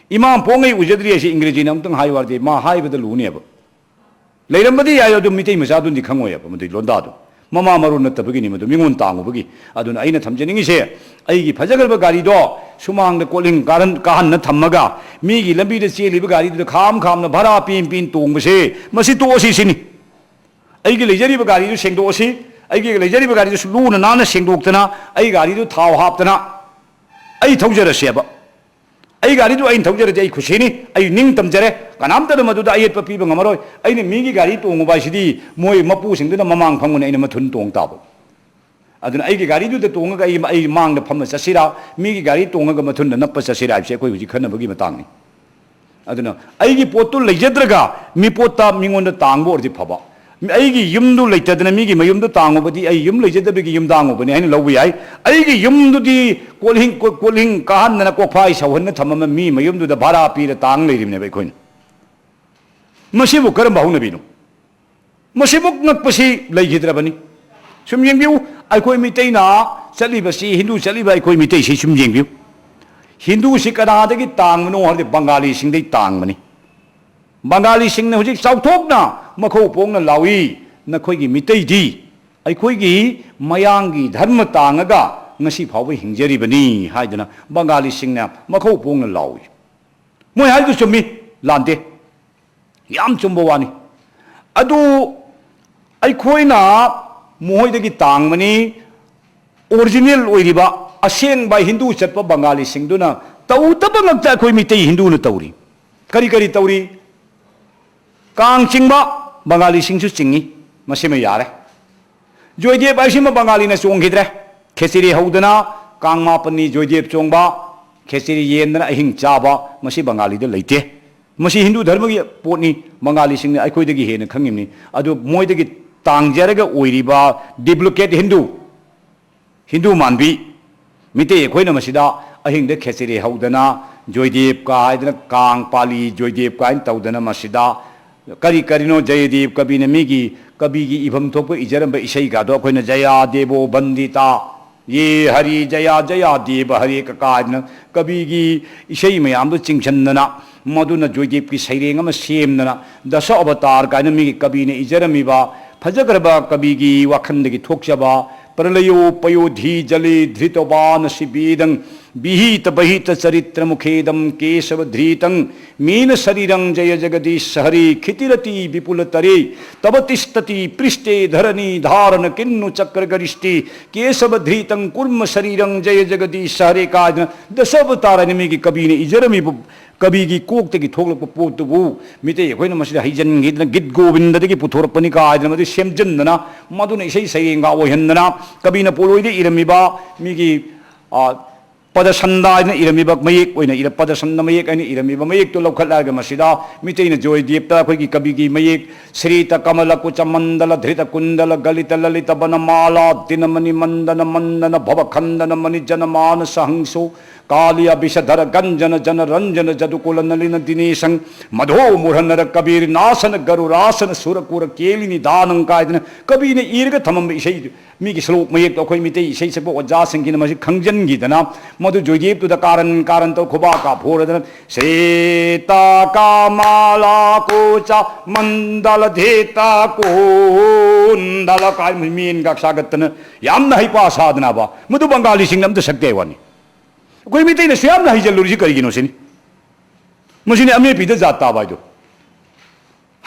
ꯏꯃꯥ ꯄꯣꯛꯉꯩ ꯎꯖꯗ꯭ꯔꯤ ꯍꯥꯏꯁꯤ ꯏꯪꯒ꯭ꯔꯦꯖꯤꯅ ꯑꯃꯨꯛꯇꯪ ꯍꯥꯏꯌꯨ ꯍꯥꯏꯔꯗꯤ ꯃꯥ ꯍꯥꯏꯕꯗ ꯂꯨꯅꯦꯕ꯫ ꯂꯩꯔꯝꯕꯗꯤ ꯌꯥꯏ, ꯑꯗꯨ ꯃꯤꯇꯩ ꯃꯆꯥꯗꯨꯅꯗꯤ ꯈꯪꯉꯣꯏꯕ ꯃꯗꯨꯒꯤ ꯂꯣꯟꯗꯥꯗꯣ꯫ ꯃꯃꯥ ꯃꯔꯣꯟ ꯅꯠꯇꯕꯒꯤꯅꯤ ꯃꯗꯨ, ꯃꯤꯉꯣꯟ ꯇꯥꯡꯉꯨꯕꯒꯤ꯫ ꯑꯗꯨꯅ ꯑꯩꯅ ꯊꯝꯖꯅꯤꯡꯉꯤꯁꯦ, ꯑꯩꯒꯤ ꯐꯖꯈ꯭ꯔꯕ ꯒꯥꯔꯤꯗꯣ ꯁꯨꯃꯥꯡꯗ ꯀꯣꯜꯍꯤꯡ ꯀꯥꯔꯟ-, ꯀꯥꯍꯟꯅ ꯊꯝꯃꯒ ꯃꯤꯒꯤ ꯂꯝꯕꯤꯗ ꯆꯦꯜꯂꯤꯕ ꯒꯥꯔꯤꯗꯨꯗ ꯈꯥꯝ ꯈꯥꯝꯅ ꯚꯔꯥ ꯄꯤꯟ ꯄꯤꯟ ꯇꯣꯡꯕꯁꯦ, ꯃꯁꯤ ꯇꯣꯛꯑꯁꯤ ꯁꯤꯅꯤ꯫ ꯑꯩꯒꯤ ꯂꯩꯖꯔꯤꯕ ꯒꯥꯔꯤꯗꯨ ꯁꯦꯡꯗꯣꯛꯑꯁꯤ, ꯑꯩꯒꯤ ꯂꯩꯖꯔꯤꯕ ꯒꯥꯔꯤꯗꯨꯁꯨ ꯂꯨꯅ ꯅꯥꯟꯅ ꯁꯦꯡꯗꯣꯛꯇꯅ, ꯑꯩ ꯒꯥꯔꯤꯗꯨ ꯊꯥꯎ ꯍꯥꯞꯇꯅ ꯑꯩ ꯊꯧꯖꯔꯁꯦꯕ꯫ ꯑꯩ ꯒꯥꯔꯤꯗꯨ ꯑꯩꯅ ꯊꯧꯖꯔꯗꯤ ꯑꯩ ꯈꯨꯁꯤꯅꯤ, ꯑꯩ ꯅꯤꯡ ꯇꯝꯖꯔꯦ, ꯀꯅꯥꯝꯇꯅ ꯃꯗꯨꯗ ꯑꯌꯦꯠꯄ ꯄꯤꯕ ꯉꯝꯃꯔꯣꯏ꯫ ꯑꯩꯅ ꯃꯤꯒꯤ ꯒꯥꯔꯤ ꯇꯣꯡꯉꯨꯕ ꯍꯥꯏꯁꯤꯗꯤ ꯃꯣꯏ ꯃꯄꯨꯁꯤꯡꯗꯨꯅ ꯃꯃꯥꯡ ꯐꯝꯒꯅꯤ, ꯑꯩꯅ ꯃꯊꯨꯟ ꯇꯣꯡ ꯇꯥꯕ꯫ ꯑꯗꯨꯅ ꯑꯩꯒꯤ ꯒꯥꯔꯤꯗꯨꯗ ꯇꯣꯡꯉꯒ ꯑꯩ, ꯑꯩ ꯃꯥꯡꯗ ꯐꯝꯃ ꯆꯠꯁꯤꯔꯥ, ꯃꯤꯒꯤ ꯒꯥꯔꯤ ꯇꯣꯡꯉꯒ ꯃꯊꯨꯟꯗ ꯅꯞꯄ ꯆꯠꯁꯤꯔꯥ ꯍꯥꯏꯕꯁꯤ ꯑꯩꯈꯣꯏ ꯍꯧꯖꯤꯛ ꯈꯟꯅꯕꯒꯤ ꯃꯇꯥꯡꯅꯤ꯫ ꯑꯗꯨꯅ ꯑꯩꯒꯤ ꯄꯣꯠꯇꯨ ꯂꯩꯖꯗ꯭ꯔꯒ ꯃꯤꯄꯣꯠꯇ ꯃꯤꯉꯣꯟꯗ ꯇꯥꯡꯕ ꯑꯣꯏꯔꯗꯤ ꯐꯕ, ꯑꯩꯒꯤ ꯌꯨꯝꯗꯨ ꯂꯩꯇꯗꯅ ꯃꯤꯒꯤ ꯃꯌꯨꯝꯗꯨ ꯇꯥꯡꯉꯨꯕꯗꯤ ꯑꯩ ꯌꯨꯝ ꯂꯩꯖꯗꯕꯒꯤ ꯌꯨꯝ ꯇꯥꯡꯉꯨꯕꯅꯤ ꯍꯥꯏꯅ ꯂꯧꯕ ꯌꯥꯏ꯫ ꯑꯩꯒꯤ ꯌꯨꯝꯗꯨꯗꯤ ꯀꯣꯜꯍꯤꯡ, ꯀꯣ-, ꯀꯣꯜꯍꯤꯡ ꯀꯥꯍꯟꯗꯅ ꯀꯣꯛꯐꯥꯏ ꯁꯧꯍꯟꯅ ꯊꯝꯃꯝꯕ ꯃꯤ ꯃꯌꯨꯝꯗꯨꯗ ꯚꯔꯥ ꯄꯤꯔ ꯇꯥꯡ ꯂꯩꯔꯤꯕꯅꯦꯕ ꯑꯩꯈꯣꯏꯅ꯫ ꯃꯁꯤꯕꯨ ꯀꯔꯝꯕ ꯍꯧꯅꯕꯤꯅꯣ? ꯃꯁꯤꯃꯨꯛ ꯉꯛꯄꯁꯤ ꯂꯩꯈꯤꯗ꯭ꯔꯕꯅꯤ꯫ ꯁꯨꯝ ꯌꯦꯡꯕꯤꯌꯨ, ꯑꯩꯈꯣꯏ ꯃꯤꯇꯩꯅ ꯆꯠꯂꯤꯕꯁꯤ, ꯍꯤꯟꯗꯨ ꯆꯠꯂꯤꯕ ꯑꯩꯈꯣꯏ ꯃꯤꯇꯩꯁꯤ ꯁꯨꯝ ꯌꯦꯡꯕꯤꯌꯨ꯫ ꯍꯤꯟꯗꯨꯁꯤ ꯀꯅꯥꯗꯒꯤ ꯇꯥꯡꯕꯅꯣ ꯍꯥꯏꯔꯗꯤ ꯕꯪꯒꯥꯂꯤꯁꯤꯡꯗꯩ ꯇꯥꯡꯕꯅꯤ꯫ ꯕꯪꯒꯥꯂꯤꯁꯤꯡꯅ ꯍꯧꯖꯤꯛ ꯆꯥꯎꯊꯣꯛꯅ ꯃꯈꯧ ꯄꯣꯡꯅ ꯂꯥꯎꯏ, "ꯅꯈꯣꯏꯒꯤ ꯃꯤꯇꯩꯗꯤ ꯑꯩꯈꯣꯏꯒꯤ ꯃꯌꯥꯡꯒꯤ ꯙꯔꯃ ꯇꯥꯡꯉꯒ ꯉꯁꯤ ꯐꯥꯎꯕ ꯍꯤꯡꯖꯔꯤꯕꯅꯤ" ꯍꯥꯏꯗꯅ ꯕꯪꯒꯥꯂꯤꯁꯤꯡꯅ ꯃꯈꯧ ꯄꯣꯡꯅ ꯂꯥꯎꯏ꯫ ꯃꯣꯏ ꯍꯥꯏꯗꯨ ꯆꯨꯝꯃꯤ, ꯂꯥꯟꯗꯦ, ꯌꯥꯝ ꯆꯨꯝꯕ ꯋꯥꯅꯤ꯫ ꯑꯗꯨ ꯑꯩꯈꯣꯏꯅ ꯃꯈꯣꯏꯗꯒꯤ ꯇꯥꯡꯕꯅꯤ, ꯑꯣꯔꯤꯖꯤꯅꯦꯜ ꯑꯣꯏꯔꯤꯕ ꯑꯁꯦꯡꯕ ꯍꯤꯟꯗꯨ ꯆꯠꯄ ꯕꯪꯒꯥꯂꯤꯁꯤꯡꯗꯨꯅ ꯇꯧꯗꯕ ꯉꯛꯇ ꯑꯩꯈꯣꯏ ꯃꯤꯇꯩ ꯍꯤꯟꯗꯨꯅ ꯇꯧꯔꯤ꯫ ꯀꯔꯤ ꯀꯔꯤ ꯇꯧꯔꯤ? ꯀꯥꯡ ꯆꯤꯡꯕ ꯕꯪꯒꯥꯂꯤꯁꯤꯡꯁꯨ ꯆꯤꯡꯏ, ꯃꯁꯤꯃ ꯌꯥꯔꯦ꯫ ꯖꯣꯏꯗꯦꯕ ꯍꯥꯏꯁꯤꯃ ꯕꯪꯒꯥꯂꯤꯅ ꯆꯣꯡꯈꯤꯗ꯭ꯔꯦ꯫ ꯈꯦꯆꯤꯔꯤ ꯍꯧꯗꯅ ꯀꯥꯡ ꯃꯥꯄꯟꯅꯤ ꯖꯣꯏꯗꯦꯕ ꯆꯣꯡꯕ, ꯈꯦꯆꯤꯔꯤ ꯌꯦꯟꯗꯅ ꯑꯍꯤꯡ ꯆꯥꯕ, ꯃꯁꯤ ꯕꯪꯒꯥꯂꯤꯗ ꯂꯩꯇꯦ꯫ ꯃꯁꯤ ꯍꯤꯟꯗꯨ ꯙꯔꯃꯒꯤ ꯄꯣꯠꯅꯤ, ꯕꯪꯒꯥꯂꯤꯁꯤꯡꯅ ꯑꯩꯈꯣꯏꯗꯒꯤ ꯍꯦꯟꯅ ꯈꯪꯉꯤꯕꯅꯤ꯫ ꯑꯗꯨ ꯃꯣꯏꯗꯒꯤ ꯇꯥꯡꯖꯔꯒ ꯑꯣꯏꯔꯤꯕ duplicate ꯍꯤꯟꯗꯨ, ꯍꯤꯟꯗꯨ ꯃꯥꯟꯕꯤ ꯃꯤꯇꯩ ꯑꯩꯈꯣꯏꯅ ꯃꯁꯤꯗ ꯑꯍꯤꯡꯗ ꯈꯦꯆꯤꯔꯤ ꯍꯧꯗꯅ, ꯖꯣꯏꯗꯦꯕꯀ ꯍꯥꯏꯗꯅ, ꯀꯥꯡ ꯄꯥꯂꯤ ꯖꯣꯏꯗꯦꯕꯀ ꯍꯥꯏꯅ ꯇꯧꯗꯅ, ꯃꯁꯤꯗ ꯀꯔꯤ ꯀꯔꯤꯅꯣ ꯖꯌꯗꯦꯕ ꯀꯕꯤꯅ ꯃꯤꯒꯤ ꯀꯕꯤꯒꯤ ꯏꯐꯝ ꯊꯣꯛꯄ ꯏꯖꯔꯝꯕ ꯏꯁꯩꯒꯗꯣ ꯑꯩꯈꯣꯏꯅ "ꯖꯌꯥ ꯗꯦꯕꯣ ꯕꯟꯗꯤꯇꯥ, ꯌꯦ ꯍꯔꯤ ꯖꯌꯥ ꯖꯌꯥ ꯗꯦꯕ ꯍꯔꯦ" ꯀꯀꯥ ꯍꯥꯏꯗꯅ ꯀꯕꯤꯒꯤ ꯏꯁꯩ ꯃꯌꯥꯝꯗꯣ ꯆꯤꯡꯁꯤꯟꯗꯅ, ꯃꯗꯨꯅ ꯖꯣꯏꯗꯦꯕꯀꯤ ꯁꯩꯔꯦꯡ ꯑꯃ ꯁꯦꯝꯗꯅ, ꯗꯁ ꯑꯕꯇꯥꯔ ꯀꯥꯏꯅ ꯃꯤꯒꯤ ꯀꯕꯤꯅ ꯏꯖꯔꯝꯃꯤꯕ ꯐꯖꯈ꯭ꯔꯕ ꯀꯕꯤꯒꯤ ꯋꯥꯈꯜꯗꯒꯤ ꯊꯣꯛꯆꯕ, "ꯄ꯭ꯔꯂꯌꯣ ꯄꯌꯣ ꯙꯤ ꯖꯂꯦ ꯙ꯭ꯔꯤꯇꯕꯥꯅ ꯁꯤꯕꯦꯗꯪ, ꯕꯤꯍꯤꯇ ꯕꯍꯤꯇ ꯆꯔꯤꯇ꯭ꯔ ꯃꯨꯈꯦꯗꯝ ꯀꯦꯁꯕ ꯙ꯭ꯔꯤꯇꯪ, ꯃꯦꯅ ꯁꯔꯤꯔꯪ ꯖꯌ ꯖꯒꯗꯤꯁ ꯍꯔꯦ, ꯈꯤꯇꯤꯔꯇꯤ ꯕꯤꯄꯨꯂ ꯇꯔꯦ, ꯇꯕ ꯇꯤꯁꯇꯇꯤ ꯄ꯭ꯔꯤꯁꯇꯦ ꯙꯔꯅꯤ ꯙꯥꯔꯅ ꯀꯤꯟꯅꯨ ꯆꯀ꯭ꯔ ꯒꯔꯤꯁꯇꯤ, ꯀꯦꯁꯕ ꯙ꯭ꯔꯤꯇꯪ ꯀꯨꯔꯃ ꯁꯔꯤꯔꯪ ꯖꯌ ꯖꯒꯗꯤꯁ ꯍꯔꯦ" ꯀꯥꯏꯗꯅ ꯗꯁ ꯑꯕꯇꯥꯔ ꯍꯥꯏꯅ ꯃꯤꯒꯤ ꯀꯕꯤꯅ ꯏꯖꯔꯝꯃꯤꯕ ꯀꯕꯤꯒꯤ ꯀꯣꯛꯇꯒꯤ ꯊꯣꯛꯂꯛꯄ ꯄꯣꯠꯇꯨꯕꯨ ꯃꯤꯇꯩ ꯑꯩꯈꯣꯏꯅ ꯃꯁꯤꯗ ꯍꯩꯖꯤꯟꯈꯤꯗꯅ ꯒꯤꯠ ꯒꯣꯕꯤꯟꯗꯗꯒꯤ ꯄꯨꯊꯣꯔꯛꯄꯅꯤ ꯀꯥꯏꯗꯅ ꯃꯗꯨ ꯁꯦꯝꯖꯤꯟꯗꯅ, ꯃꯗꯨꯅ ꯏꯁꯩ ꯁꯩꯔꯦꯡꯒ ꯑꯣꯏꯍꯟꯗꯅ, ꯀꯕꯤꯅ ꯄꯣꯠꯂꯣꯏꯗ ꯏꯔꯝꯃꯤꯕ ꯃꯤꯒꯤ, ꯑ, ꯄꯗꯁꯟꯗ ꯍꯥꯏꯅ ꯏꯔꯝꯃꯤꯕ ꯃꯌꯦꯛ ꯑꯣꯏꯅ ꯏꯔ-, ꯄꯗꯁꯟꯗ ꯃꯌꯦꯛ ꯍꯥꯏꯅ ꯏꯔꯝꯃꯤꯕ ꯃꯌꯦꯛꯇꯨ ꯂꯧꯈꯠꯂꯛꯑꯒ ꯃꯁꯤꯗ ꯃꯤꯇꯩꯅ ꯖꯣꯏꯗꯦꯕꯇ ꯑꯩꯈꯣꯏꯒꯤ ꯀꯕꯤꯒꯤ ꯃꯌꯦꯛ, "ꯁ꯭ꯔꯤꯇ ꯀꯃꯂ ꯀꯨꯆ ꯃꯟꯗꯂ ꯙ꯭ꯔꯤꯇ ꯀꯨꯟꯗꯂ ꯒꯂꯤꯇ ꯂꯂꯤꯇ ꯕꯅꯃꯥꯂꯥ ꯗꯤꯅ ꯃꯅꯤ ꯃꯟꯗꯅ ꯃꯟꯗꯅ ꯚꯕ ꯈꯟꯗꯅ ꯃꯅꯤ ꯖꯅ ꯃꯥꯅ ꯁꯍꯪꯁꯣ ꯀꯥꯂꯤꯌꯥ ꯕꯤꯁ ꯙꯔ ꯒꯟꯖꯅ ꯖꯅ ꯔꯟꯖꯅ ꯖꯗꯨꯀꯨꯂ ꯅꯂꯤꯅ ꯗꯤꯅꯦꯁꯪ ꯃꯙꯣ ꯃꯨꯔꯍꯟꯅꯔ ꯀꯕꯤꯔ ꯅꯥꯁꯅ ꯒꯔꯨꯔꯥꯁꯅ ꯁꯨꯔ ꯀꯨꯔ ꯀꯦꯂꯤꯅꯤ ꯗꯥꯅꯪ" ꯀꯥꯏꯗꯅ ꯀꯕꯤꯅ ꯏꯔꯒ ꯊꯝꯃꯝꯕ ꯏꯁꯩꯗꯨ, ꯃꯤꯒꯤ ꯁ꯭ꯂꯣꯛ ꯃꯌꯦꯛꯇꯣ ꯑꯩꯈꯣꯏ ꯃꯤꯇꯩ ꯏꯁꯩ ꯁꯛꯄ ꯑꯣꯖꯥꯁꯤꯡꯒꯤꯅ ꯃꯁꯤ ꯈꯪꯖꯤꯟꯈꯤꯗꯅ, ꯃꯗꯨ ꯖꯣꯏꯗꯦꯕꯇꯨꯗ ꯀꯥꯔꯟ ꯀꯥꯔꯟ ꯇꯧ ꯈꯨꯕꯥꯛ ꯀꯥꯞꯐꯣꯔꯗꯅ, "ꯁ꯭ꯔꯤꯇ ꯀꯃꯂ ꯀꯨꯆ ꯃꯟꯗꯂ ꯙꯤꯇ ꯀꯨꯟꯗꯂ" ꯀꯥꯏ ꯃꯦꯟꯒ ꯁꯥꯒꯠꯇꯅ ꯌꯥꯝꯅ ꯍꯩꯄꯥ ꯁꯥꯗꯅꯕ, ꯃꯗꯨ ꯕꯪꯒꯥꯂꯤꯁꯤꯡꯅ ꯑꯝꯇ ꯁꯛꯇꯦ ꯍꯥꯏ ꯋꯥꯅꯤ꯫ ꯑꯩꯈꯣꯏ ꯃꯤꯇꯩꯅꯁꯨ ꯌꯥꯝꯅ ꯍꯩꯖꯜꯂꯨꯔꯤꯁꯤ ꯀꯔꯤꯒꯤꯅꯣ ꯁꯤꯅꯤ꯫ ꯃꯁꯤꯅꯤ ꯑꯃꯦꯠꯄꯤꯗ ꯖꯥꯠ ꯇꯥꯕ ꯍꯥꯏꯗꯣ꯫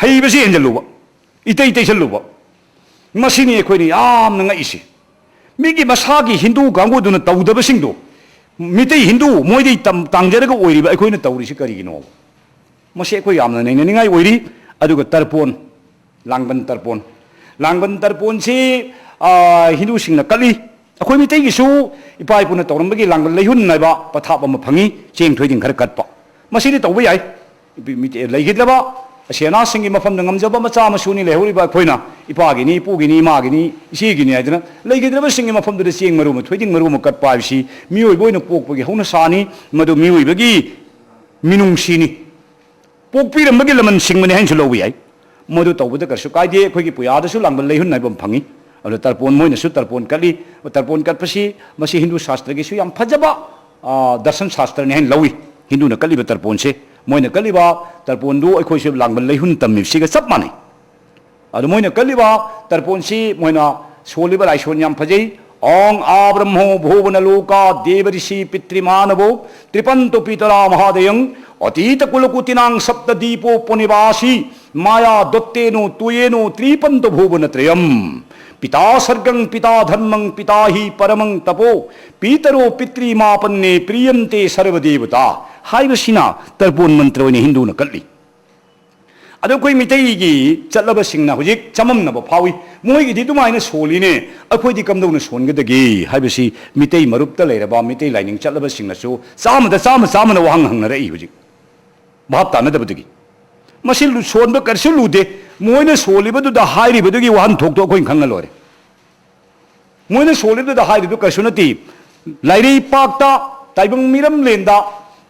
ꯍꯩꯕꯁꯤ ꯍꯦꯟꯖꯜꯂꯨꯕ, ꯏꯇꯩ ꯇꯩꯁꯜꯂꯨꯕ, ꯃꯁꯤꯅꯤ ꯑꯩꯈꯣꯏꯅ ꯌꯥꯝꯅ ꯉꯛꯏꯁꯤ꯫ ꯃꯤꯒꯤ ꯃꯁꯥꯒꯤ ꯍꯤꯟꯗꯨ ꯀꯥꯡꯕꯨꯗꯨꯅ ꯇꯧꯗꯕꯁꯤꯡꯗꯣ ꯃꯤꯇꯩ ꯍꯤꯟꯗꯨ ꯃꯣꯏꯗꯩ ꯇꯝ-, ꯇꯥꯡꯖꯔꯒ ꯑꯣꯏꯔꯤꯕ ꯑꯩꯈꯣꯏꯅ ꯇꯧꯔꯤꯁꯤ ꯀꯔꯤꯒꯤꯅꯣ? ꯃꯁꯤ ꯑꯩꯈꯣꯏ ꯌꯥꯝꯅ ꯅꯩꯅꯅꯤꯡꯉꯥꯏ ꯑꯣꯏꯔꯤ꯫ ꯑꯗꯨꯒ ꯇꯔꯄꯣꯟ, ꯂꯥꯡꯕꯟ ꯇꯔꯄꯣꯟ, ꯂꯥꯡꯕꯟ ꯇꯔꯄꯣꯟꯁꯤ, ꯑ, ꯍꯤꯟꯗꯨꯁꯤꯡꯅ ꯀꯠꯂꯤ꯫ ꯑꯩꯈꯣꯏ ꯃꯤꯇꯩꯒꯤꯁꯨ ꯏꯄꯥ ꯏꯄꯨꯅ ꯇꯧꯔꯝꯕꯒꯤ ꯂꯥꯡꯕꯟ ꯂꯩꯍꯨꯟ ꯍꯥꯏꯕ ꯄꯊꯥꯞ ꯑꯃ ꯐꯪꯉꯤ, ꯆꯦꯡ ꯊꯣꯏꯗꯤꯡ ꯈꯔ ꯀꯠꯄ꯫ ꯃꯁꯤꯗꯤ ꯇꯧꯕ ꯌꯥꯏ꯫ ꯃꯤꯇꯩ ꯂꯩꯈꯤꯗ꯭ꯔꯕ ꯑꯁꯤ ꯑꯅꯥꯁꯤꯡꯒꯤ ꯃꯐꯝꯗ ꯉꯝꯖꯕ ꯃꯆꯥ ꯃꯁꯨꯅꯤ ꯂꯩꯍꯧꯔꯤꯕ ꯑꯩꯈꯣꯏꯅ, ꯏꯄꯥꯒꯤꯅꯤ, ꯏꯄꯨꯒꯤꯅꯤ, ꯏꯃꯥꯒꯤꯅꯤ, ꯏꯆꯦꯒꯤꯅꯤ ꯍꯥꯏꯗꯅ ꯂꯩꯈꯤꯗ꯭ꯔꯕꯁꯤꯡꯒꯤ ꯃꯐꯝꯗꯨꯗ ꯆꯦꯡ ꯃꯔꯨ ꯑꯃ, ꯊꯣꯏꯗꯤꯡ ꯃꯔꯨ ꯑꯃ ꯀꯠꯄ ꯍꯥꯏꯕꯁꯤ ꯃꯤꯑꯣꯏꯕ ꯑꯣꯏꯅ ꯄꯣꯛꯄꯒꯤ ꯍꯧꯅꯁꯥꯅꯤ꯫ ꯃꯗꯨ ꯃꯤꯑꯣꯏꯕꯒꯤ ꯃꯤꯅꯨꯡꯁꯤꯅꯤ꯫ ꯄꯣꯛꯄꯤꯔꯝꯕꯒꯤ ꯂꯃꯟ ꯁꯤꯡꯕꯅꯤ ꯍꯥꯏꯅꯁꯨ ꯂꯧꯕ ꯌꯥꯏ꯫ ꯃꯗꯨ ꯇꯧꯕꯗ ꯀꯩꯁꯨ ꯀꯥꯏꯗꯦ꯫ ꯑꯩꯈꯣꯏꯒꯤ ꯄꯨꯌꯥꯗꯁꯨ ꯂꯥꯡꯕꯟ ꯂꯩꯍꯨꯟ ꯍꯥꯏꯕ ꯑꯃ ꯐꯪꯉꯤ꯫ ꯑꯗꯨ ꯇꯔꯄꯣꯟ, ꯃꯣꯏꯅꯁꯨ ꯇꯔꯄꯣꯟ ꯀꯠꯂꯤ꯫ ꯇꯔꯄꯣꯟ ꯀꯠꯄꯁꯤ ꯃꯁꯤ ꯍꯤꯟꯗꯨ ꯁꯥꯁꯇ꯭ꯔꯒꯤꯁꯨ ꯌꯥꯝ ꯐꯖꯕ, ꯑ, ꯗꯔꯁꯟ ꯁꯥꯁꯇ꯭ꯔꯅꯤ ꯍꯥꯏꯅ ꯂꯧꯏ꯫ ꯍꯤꯟꯗꯨꯅ ꯀꯠꯂꯤꯕ ꯇꯔꯄꯣꯟꯁꯦ, ꯃꯣꯏꯅ ꯀꯠꯂꯤꯕ ꯇꯔꯄꯣꯟꯗꯨ ꯑꯩꯈꯣꯏꯁꯨ ꯂꯥꯡꯕꯟ ꯂꯩꯍꯨꯟ ꯇꯝꯃꯤꯕꯁꯤꯒ ꯆꯞ ꯃꯥꯟꯅꯩ꯫ ꯑꯗꯨ ꯃꯣꯏꯅ ꯀꯠꯂꯤꯕ ꯇꯔꯄꯣꯟꯁꯤ ꯃꯣꯏꯅ ꯁꯣꯜꯂꯤꯕ ꯂꯥꯏꯁꯣꯟ ꯌꯥꯝ ꯐꯖꯩ꯫ "ꯑꯣꯡ ꯑꯥ ꯕ꯭ꯔꯍ꯭ꯃꯣ ꯚꯨꯕꯅ ꯂꯣꯀꯥ ꯗꯦꯕ ꯔꯤꯁꯤ ꯄꯤꯇ꯭ꯔꯤꯃꯥꯅꯚꯣ ꯇ꯭ꯔꯤꯄꯟꯇꯣ ꯄꯤꯇꯔꯥ ꯃꯍꯥꯗꯌꯪ ꯑꯇꯤꯇ ꯀꯨꯂꯀꯨꯇꯤꯅꯥꯡ ꯁꯞꯇ ꯗꯤꯄꯣ ꯄꯨꯅꯤꯕꯥꯁꯤ ꯃꯥꯌꯥ ꯗꯣꯠꯇꯦꯅꯣ ꯇꯨꯌꯦꯅꯣ ꯇ꯭ꯔꯤꯄꯟꯇꯣ ꯚꯨꯕꯅ ꯇ꯭ꯔꯌꯝ ꯄꯤꯇꯥ ꯁꯔꯒꯪ ꯄꯤꯇꯥ ꯙꯔꯃꯪ ꯄꯤꯇꯥ ꯍꯤ ꯄꯔꯃꯪ ꯇꯄꯣ ꯄꯤꯇꯔꯣ ꯄꯤꯇ꯭ꯔꯤꯃꯥꯄꯟꯅꯦ ꯄ꯭ꯔꯤꯌꯟꯇꯦ ꯁꯔꯕꯗꯦꯕꯇꯥ" ꯍꯥꯏꯕꯁꯤꯅ ꯇꯔꯄꯣꯟ ꯃꯟꯇ꯭ꯔ ꯑꯣꯏꯅ ꯍꯤꯟꯗꯨꯅ ꯀꯠꯂꯤ꯫ ꯑꯗꯣ ꯑꯩꯈꯣꯏ ꯃꯤꯇꯩꯒꯤ ꯆꯠꯂꯕꯁꯤꯡꯅ ꯍꯧꯖꯤꯛ ꯆꯃꯝꯅꯕ ꯐꯥꯎꯏ꯫ "ꯃꯣꯏꯒꯤꯗꯤ ꯑꯗꯨꯃꯥꯏꯅ ꯁꯣꯜꯂꯤꯅꯦ, ꯑꯩꯈꯣꯏꯗꯤ ꯀꯝꯗꯧꯅ ꯁꯣꯟꯒꯗꯒꯦ?" ꯍꯥꯏꯕꯁꯤ ꯃꯤꯇꯩ ꯃꯔꯨꯞꯇ ꯂꯩꯔꯕ ꯃꯤꯇꯩ ꯂꯥꯏꯅꯤꯡ ꯆꯠꯂꯕꯁꯤꯡꯅꯁꯨ ꯆꯥꯝꯃꯗ ꯆꯥꯝꯃ ꯆꯥꯝꯃꯅ ꯋꯥꯍꯪ ꯍꯪꯅꯔꯛꯏ ꯍꯧꯖꯤꯛ, ꯚꯥꯞ ꯇꯥꯅꯗꯕꯗꯒꯤ꯫ ꯃꯁꯤ ꯂꯨ-, ꯁꯣꯟꯕ ꯀꯔꯤꯁꯨ ꯂꯨꯗꯦ꯫ ꯃꯣꯏꯅ ꯁꯣꯜꯂꯤꯕꯗꯨꯗ ꯍꯥꯏꯔꯤꯕꯗꯨꯒꯤ ꯋꯥꯍꯟꯊꯣꯛꯇꯣ ꯑꯩꯈꯣꯏꯅ ꯈꯪꯉ ꯂꯣꯏꯔꯦ꯫ ꯃꯣꯏꯅ ꯁꯣꯜꯂꯤꯕꯗꯨꯗ ꯍꯥꯏꯔꯤꯗꯨ ꯀꯩꯁꯨ ꯅꯠꯇꯦ꯫ ꯂꯥꯏꯔꯩꯄꯥꯛꯇ, ꯇꯥꯏꯕꯪ ꯃꯤꯔꯝꯂꯦꯟꯗ,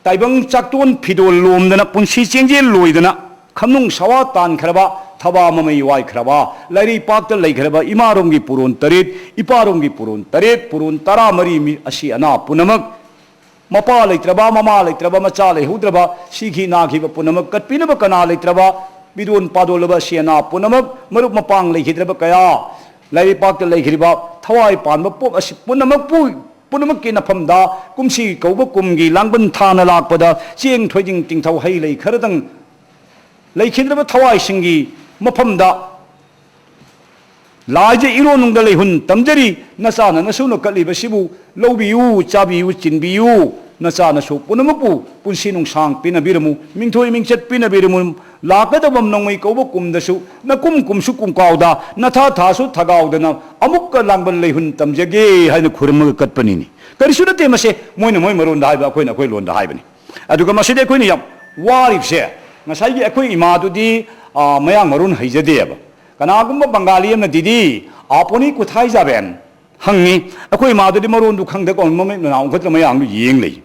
ꯇꯥꯏꯕꯪ ꯆꯥꯛꯇꯣꯟ ꯐꯤꯗꯣꯜ ꯂꯣꯝꯗꯅ, ꯄꯨꯟꯁꯤ ꯆꯦꯡꯖꯦꯜ ꯂꯣꯏꯗꯅ, ꯈꯝꯅꯨꯡ ꯁꯋꯥ ꯇꯥꯟꯈ꯭ꯔꯕ, ꯊꯕꯥ ꯃꯃꯩ ꯋꯥꯏꯈ꯭ꯔꯕ, ꯂꯥꯏꯔꯩꯄꯥꯛꯇ ꯂꯩꯈ꯭ꯔꯕ ꯏꯃꯥꯔꯣꯝꯒꯤ ꯄꯨꯔꯣꯟ ꯇꯔꯦꯠ, ꯏꯄꯥꯔꯣꯝꯒꯤ ꯄꯨꯔꯣꯟ ꯇꯔꯦꯠ, ꯄꯨꯔꯣꯟ ꯇꯔꯥꯃꯔꯤ ꯃꯤ ꯑꯁꯤ ꯑꯅꯥ ꯄꯨꯝꯅꯃꯛ, ꯃꯄꯥ ꯂꯩꯇ꯭ꯔꯕ, ꯃꯃꯥ ꯂꯩꯇ꯭ꯔꯕ, ꯃꯆꯥ ꯂꯩꯍꯧꯗ꯭ꯔꯕ, ꯁꯤꯈꯤ ꯅꯥꯈꯤꯕ ꯄꯨꯝꯅꯃꯛ, ꯀꯠꯄꯤꯅꯕ ꯀꯅꯥ ꯂꯩꯇ꯭ꯔꯕ, ꯃꯤꯔꯣꯟ ꯄꯥꯗꯣꯜꯂꯕ ꯑꯁꯤ ꯑꯅꯥ ꯄꯨꯝꯅꯃꯛ, ꯃꯔꯨꯞ ꯃꯄꯥꯡ ꯂꯩꯈꯤꯗ꯭ꯔꯕ ꯀꯌꯥ, ꯂꯥꯏꯔꯩꯄꯥꯛꯇ ꯂꯩꯈ꯭ꯔꯤꯕ ꯊꯋꯥꯏ ꯄꯥꯟꯕ ꯄꯣꯞ ꯑꯁꯤ ꯄꯨꯝꯅꯃꯛꯄꯨ, ꯄꯨꯝꯅꯃꯛꯀꯤ ꯅꯐꯝꯗ ꯀꯨꯝꯁꯤ ꯀꯧꯕ ꯀꯨꯝꯒꯤ ꯂꯥꯡꯕꯟ ꯊꯥꯅ ꯂꯥꯛꯄꯗ ꯆꯦꯡ ꯊꯣꯏꯗꯤꯡ ꯇꯤꯡꯊꯧ ꯍꯩ ꯂꯩ ꯈꯔꯗꯪ ꯂꯩꯈꯤꯗ꯭ꯔꯕ ꯊꯋꯥꯏꯁꯤꯡꯒꯤ ꯃꯐꯝꯗ ꯂꯥꯏꯖ ꯏꯔꯣꯟꯅꯨꯡꯗ ꯂꯩꯍꯨꯟ ꯇꯝꯖꯔꯤ, ꯅꯆꯥꯅ ꯅꯁꯨꯅ ꯀꯠꯂꯤꯕꯁꯤꯕꯨ ꯂꯧꯕꯤꯌꯨ, ꯆꯥꯕꯤꯌꯨ, ꯆꯤꯟꯕꯤꯌꯨ꯫ ꯅꯆꯥ ꯅꯁꯨ ꯄꯨꯝꯅꯃꯛꯄꯨ ꯄꯨꯟꯁꯤ ꯅꯨꯡꯁꯥꯡ ꯄꯤꯅꯕꯤꯔꯝꯃꯨ, ꯃꯤꯡꯊꯣꯏ ꯃꯤꯡꯆꯠ ꯄꯤꯅꯕꯤꯔꯝꯃꯨ꯫ ꯂꯥꯛꯀꯗꯕ ꯅꯣꯡꯃꯩ ꯀꯧꯕ ꯀꯨꯝꯗꯁꯨ ꯅꯀꯨꯝ ꯀꯨꯝꯁꯨ ꯀꯨꯝꯀꯥꯎꯗ, ꯅꯊꯥ ꯊꯥꯁꯨ ꯊꯥꯒꯥꯎꯗꯅ ꯑꯃꯨꯛꯀ ꯂꯥꯡꯕꯟ ꯂꯩꯍꯨꯟ ꯇꯝꯖꯒꯦ ꯍꯥꯏꯅ ꯈꯨꯔꯨꯝꯃꯒ ꯀꯠꯄꯅꯤꯅꯤ꯫ ꯀꯔꯤꯁꯨ ꯅꯠꯇꯦ ꯃꯁꯦ, ꯃꯣꯏꯅ ꯃꯣꯏ ꯃꯔꯣꯟꯗ ꯍꯥꯏꯕ, ꯑꯩꯈꯣꯏꯅ ꯑꯩꯈꯣꯏ ꯂꯣꯟꯗ ꯍꯥꯏꯕꯅꯤ꯫ ꯑꯗꯨꯒ ꯃꯁꯤꯗ ꯑꯩꯈꯣꯏꯅ ꯌꯥꯝ ꯋꯥꯔꯤꯕꯁꯦ, ꯉꯁꯥꯏꯒꯤ ꯑꯩꯈꯣꯏ ꯏꯃꯥꯗꯨꯗꯤ, ꯑ, ꯃꯌꯥꯡ ꯃꯔꯣꯟ ꯍꯩꯖꯗꯦꯕ꯫ ꯀꯅꯥꯒꯨꯝꯕ ꯕꯪꯒꯥꯂꯤ ꯑꯃꯅꯗꯤꯗꯤ "ꯑꯥꯄꯣꯅꯤ ꯀꯨꯊꯥꯏ ꯖꯥꯕꯦꯟ?" ꯍꯪꯉꯤ꯫ ꯑꯩꯈꯣꯏ ꯏꯃꯥꯗꯨꯗꯤ ꯃꯔꯣꯟꯗꯨ ꯈꯪꯗꯦꯀꯣ, ꯃꯃꯤꯠ ꯃꯅꯥ ꯎꯟꯈꯠꯂ ꯃꯌꯥꯡꯗꯨ ꯌꯦꯡ ꯂꯩ꯫